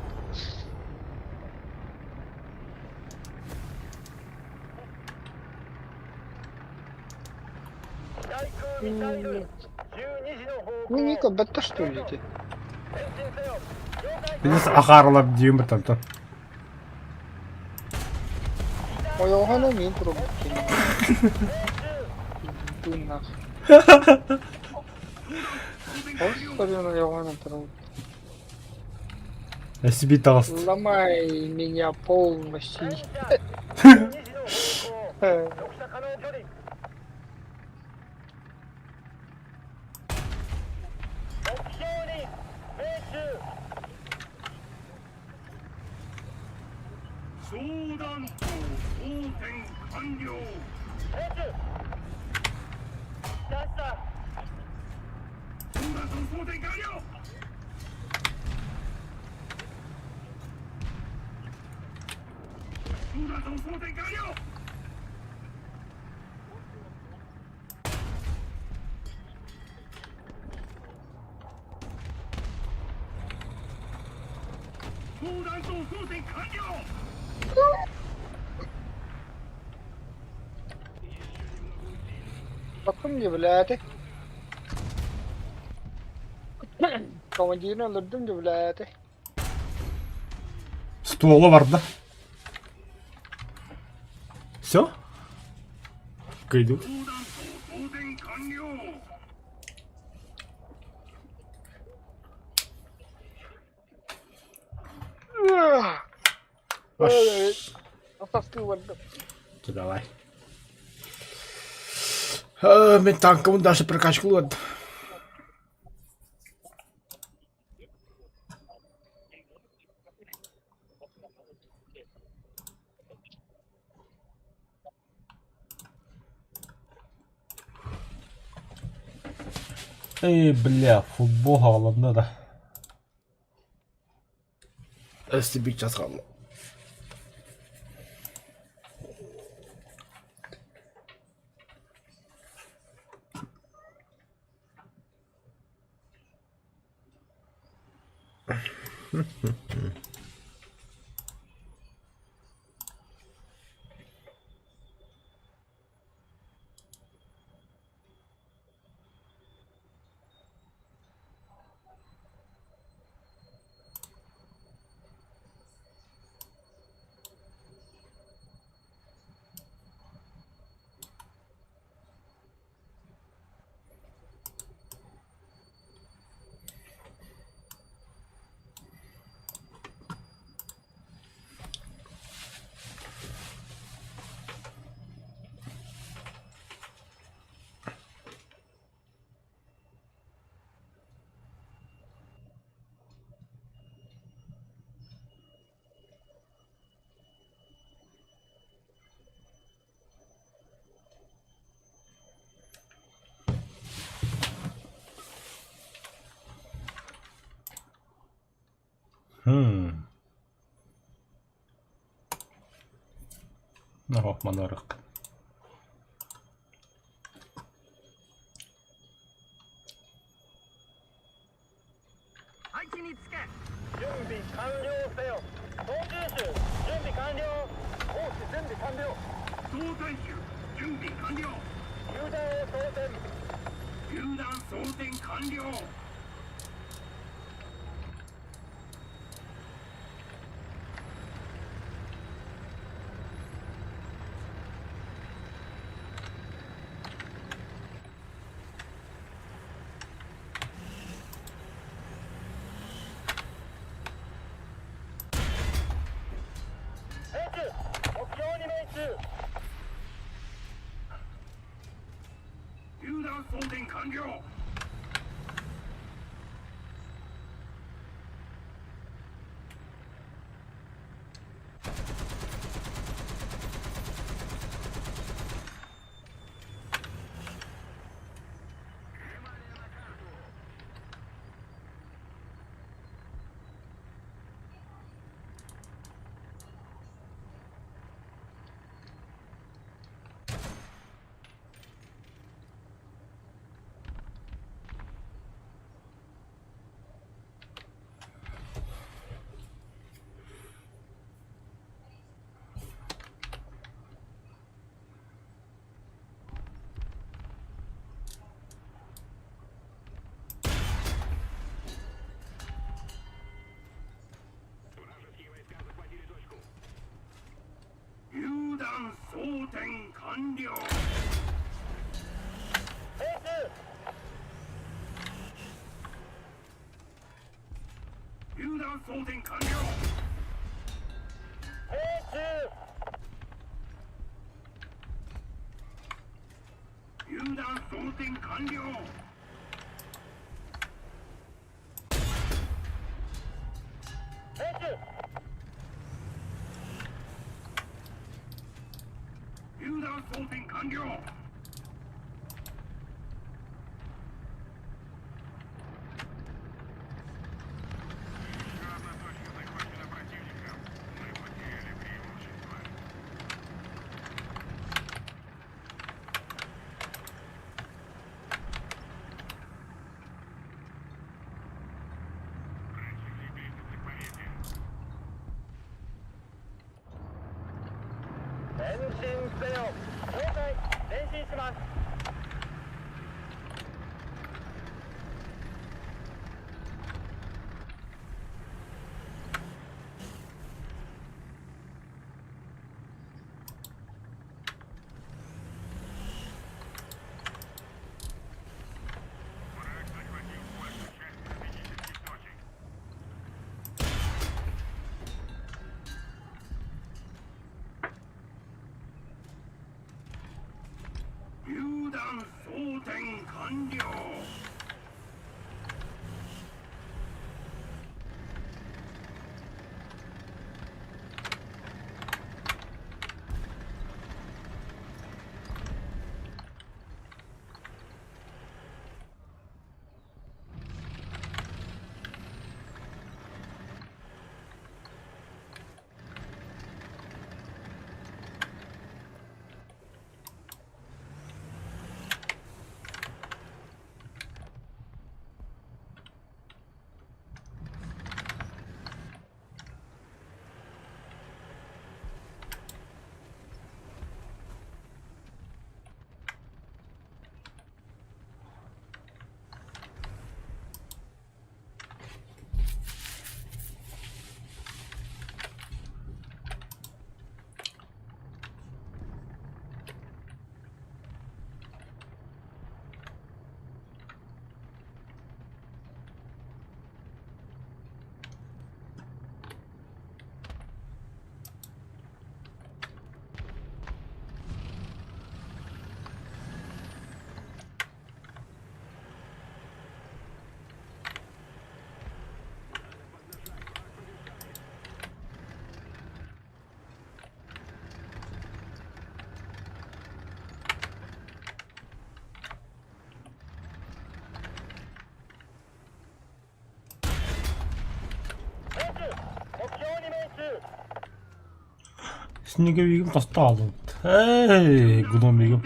Ну, Ника, бетта что ли ты? Билис ахарылап диим бытантан. Ойоҕоһун миин турбут кини. Тыыннаах. Господи, ойоҕоһун турбут. Эсби таҕыста. Ломай меня полностью. Bakın дьүбүлээтэ. Командирын өлөрдүм дьүбүлээтэ. Ствола барда. Все? Кыйдым. Састыы бардым. Давай. Мен танкабын даже прокачку Эй, бля, футбол хааланна да. Өссө биир час хаалла. Оһох, манарык. Снеговигым тосто хаалбыт. Эй, гномигым.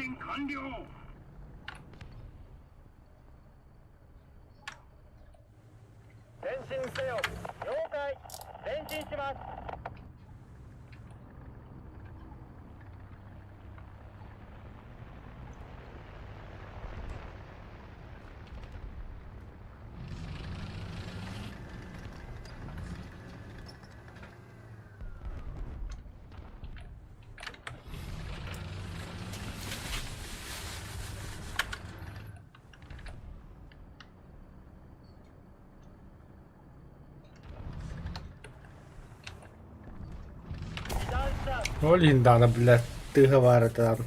Ол иһин даҕаны блядь, тыаһа баара даҕаны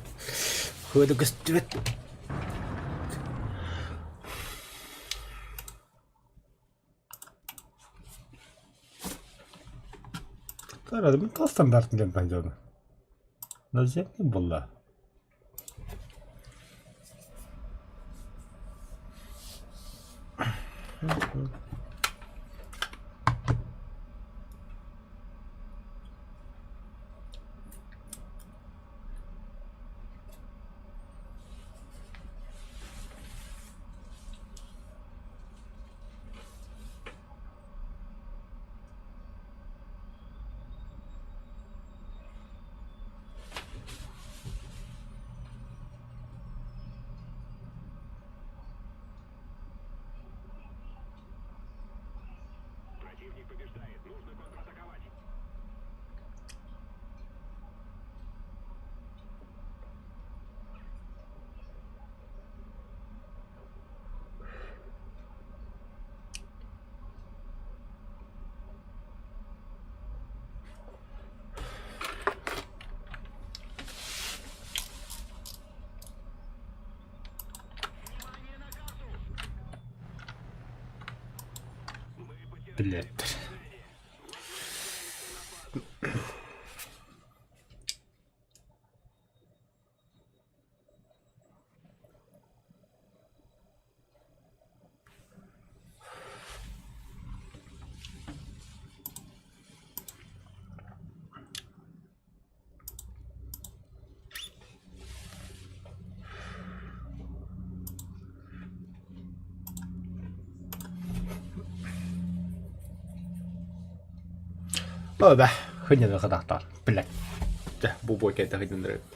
хыада көстүбэт. Арада мин стандартын диэн таһдьабын. Наземный буолла. биллэрдэр. Өө бэ, хынньана хатахтаар, блядь. Дьэ, бу буойкайда хынньанар эбит.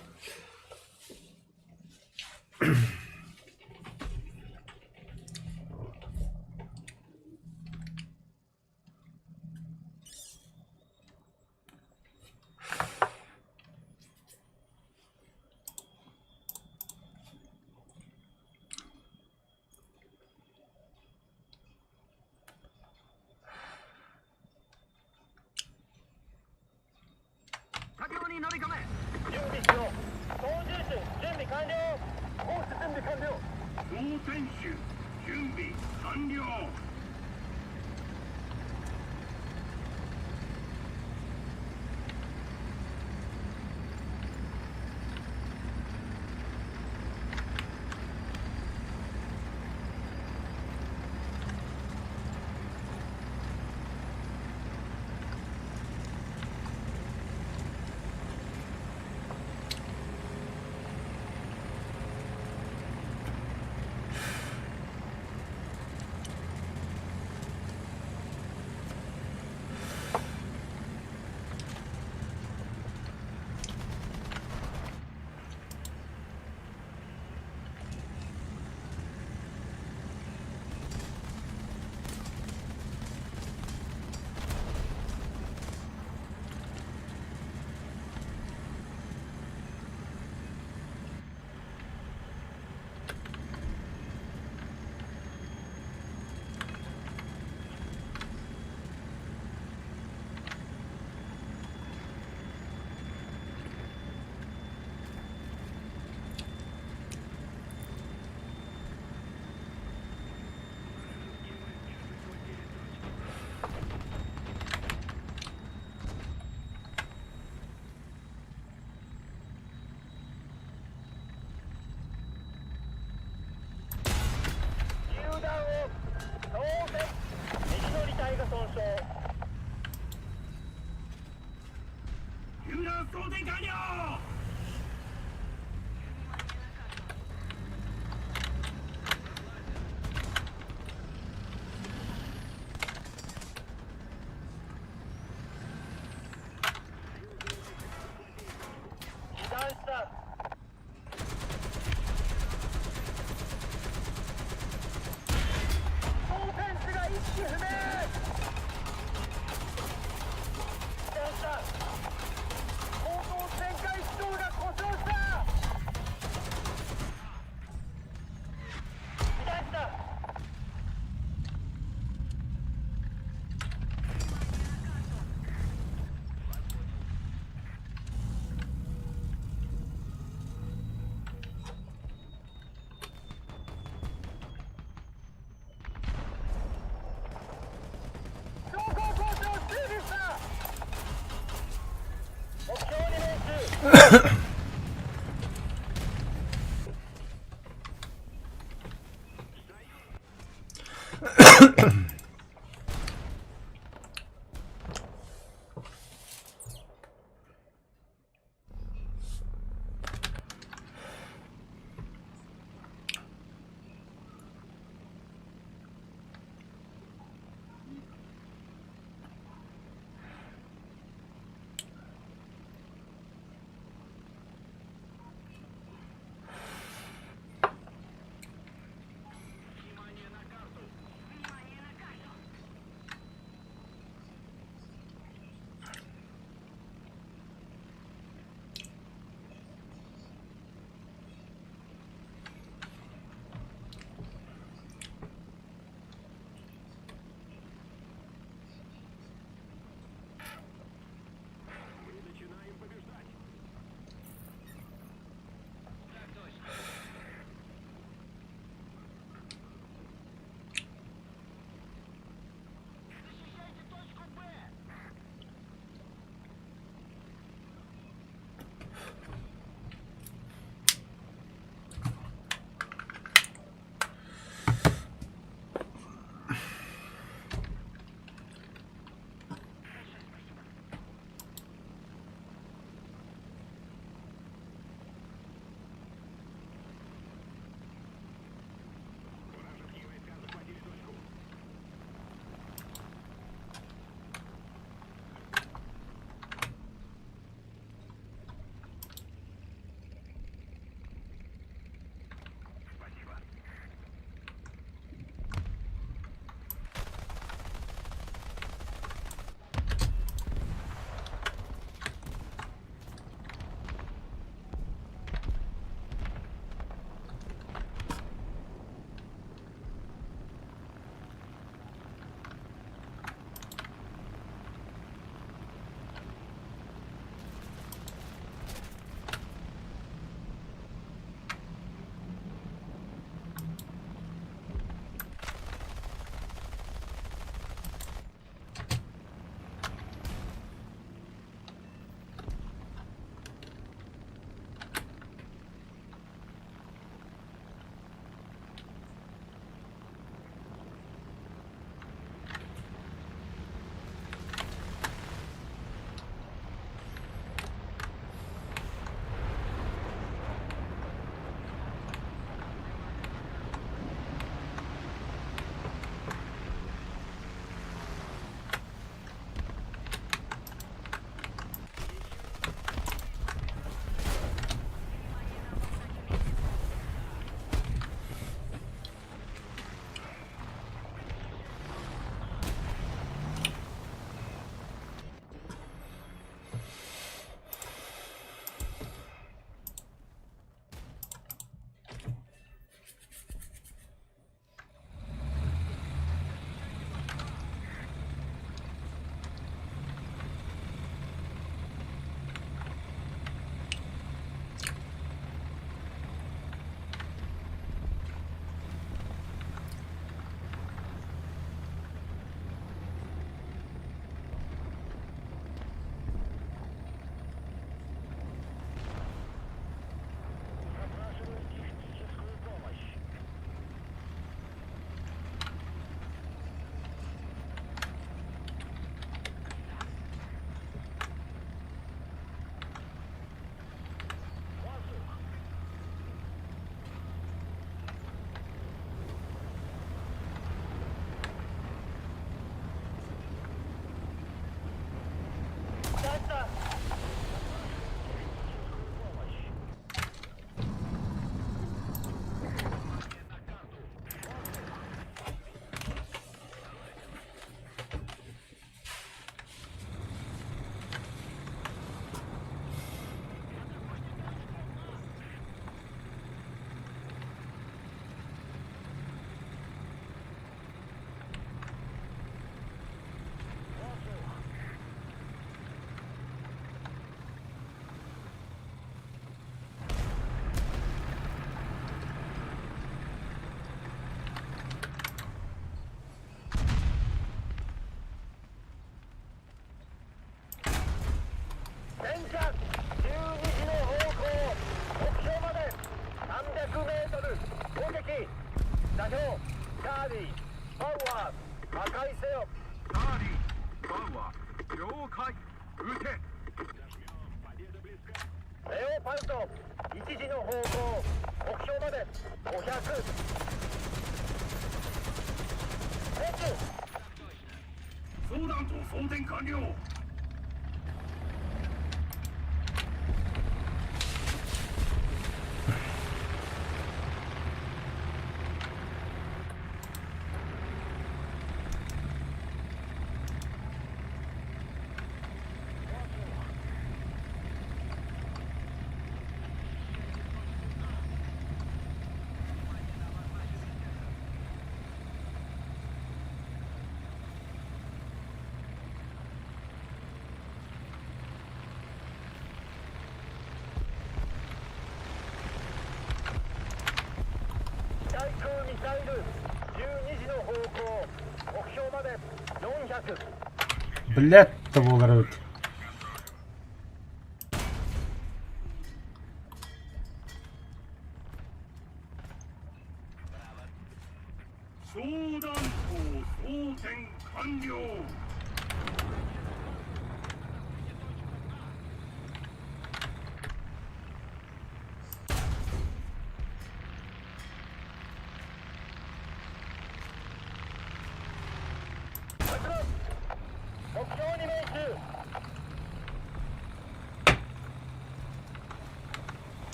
Блядь, тобулар эбит.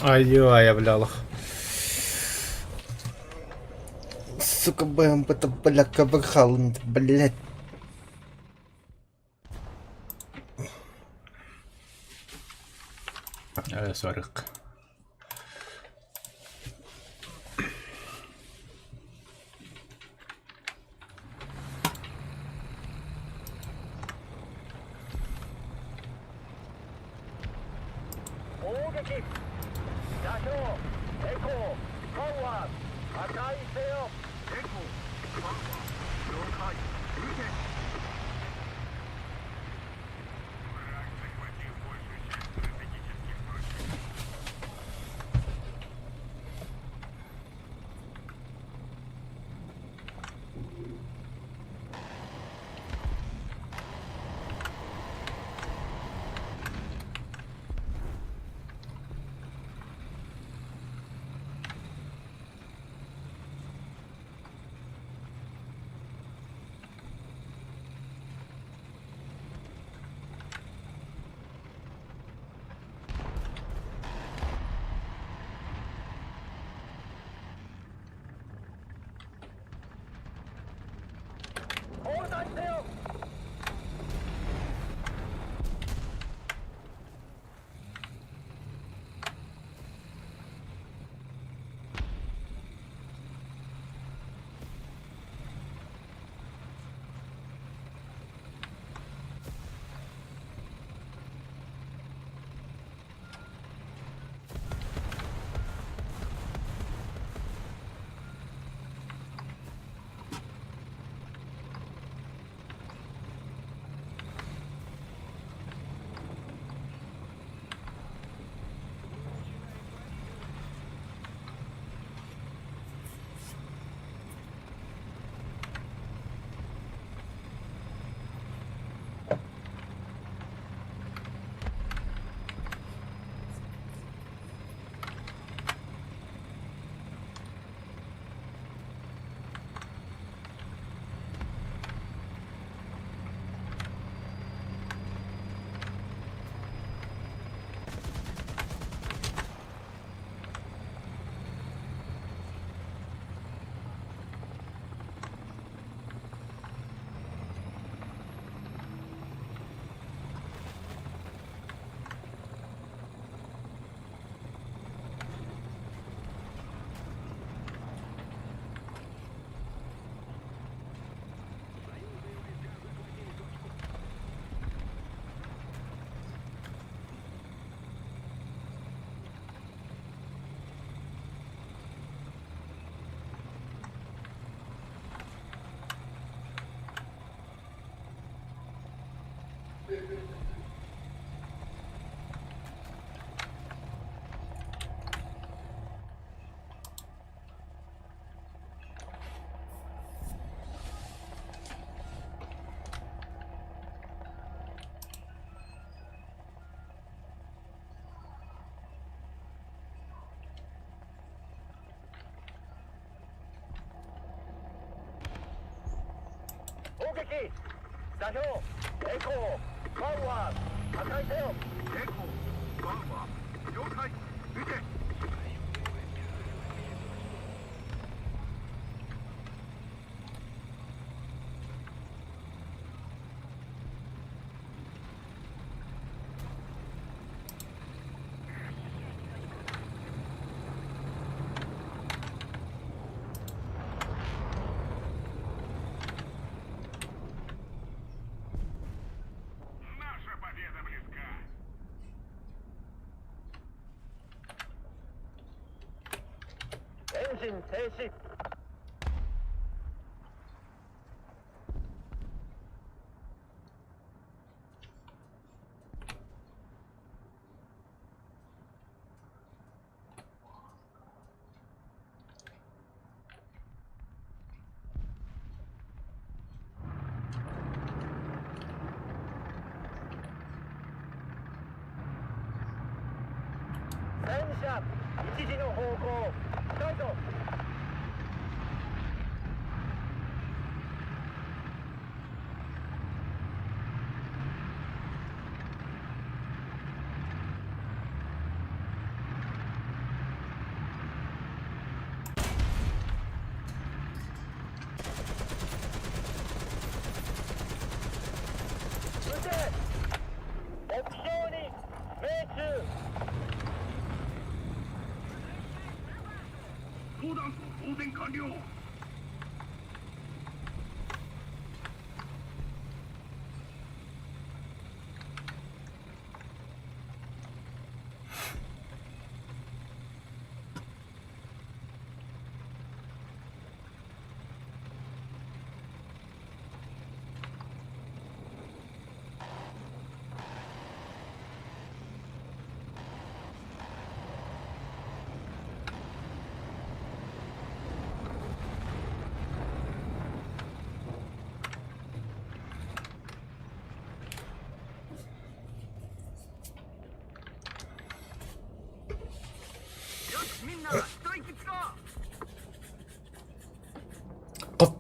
Ай, блялах. Сука, БМП-то, бля, кабрхал, блядь. Сорок.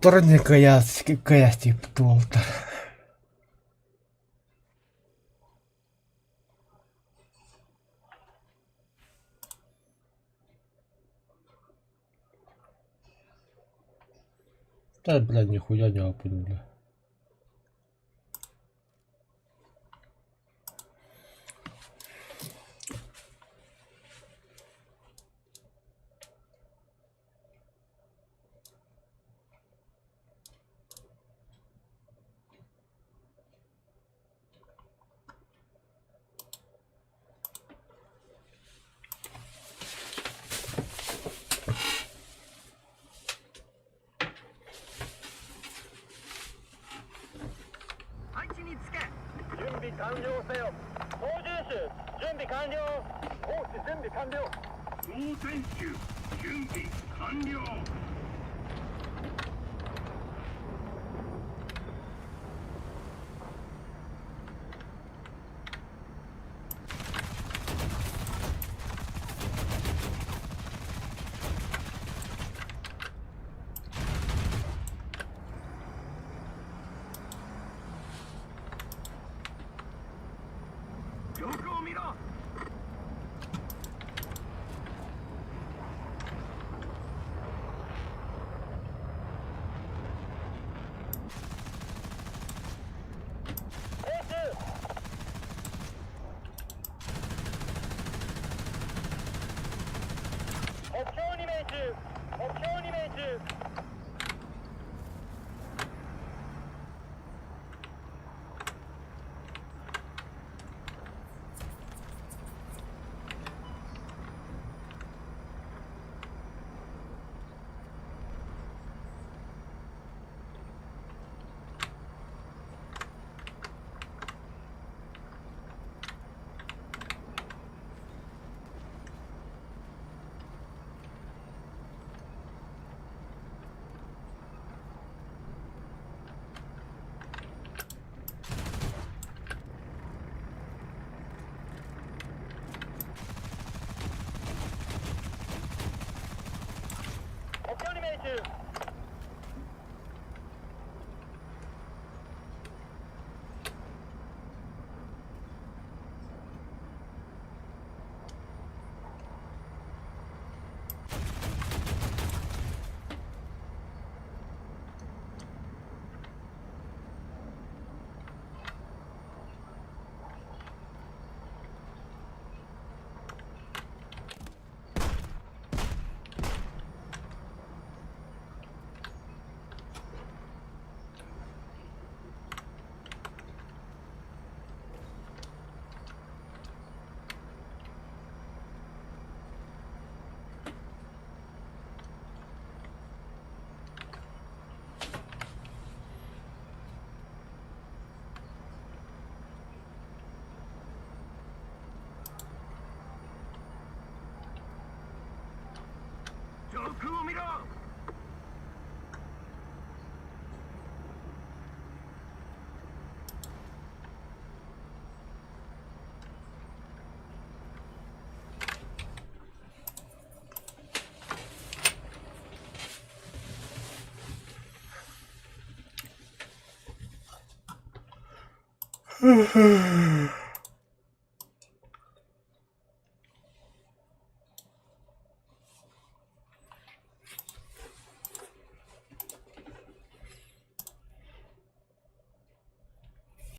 Хотторон кыайаас кыайаас тиийбит уолаттар. Да, бля, нихуя не опыт, бля.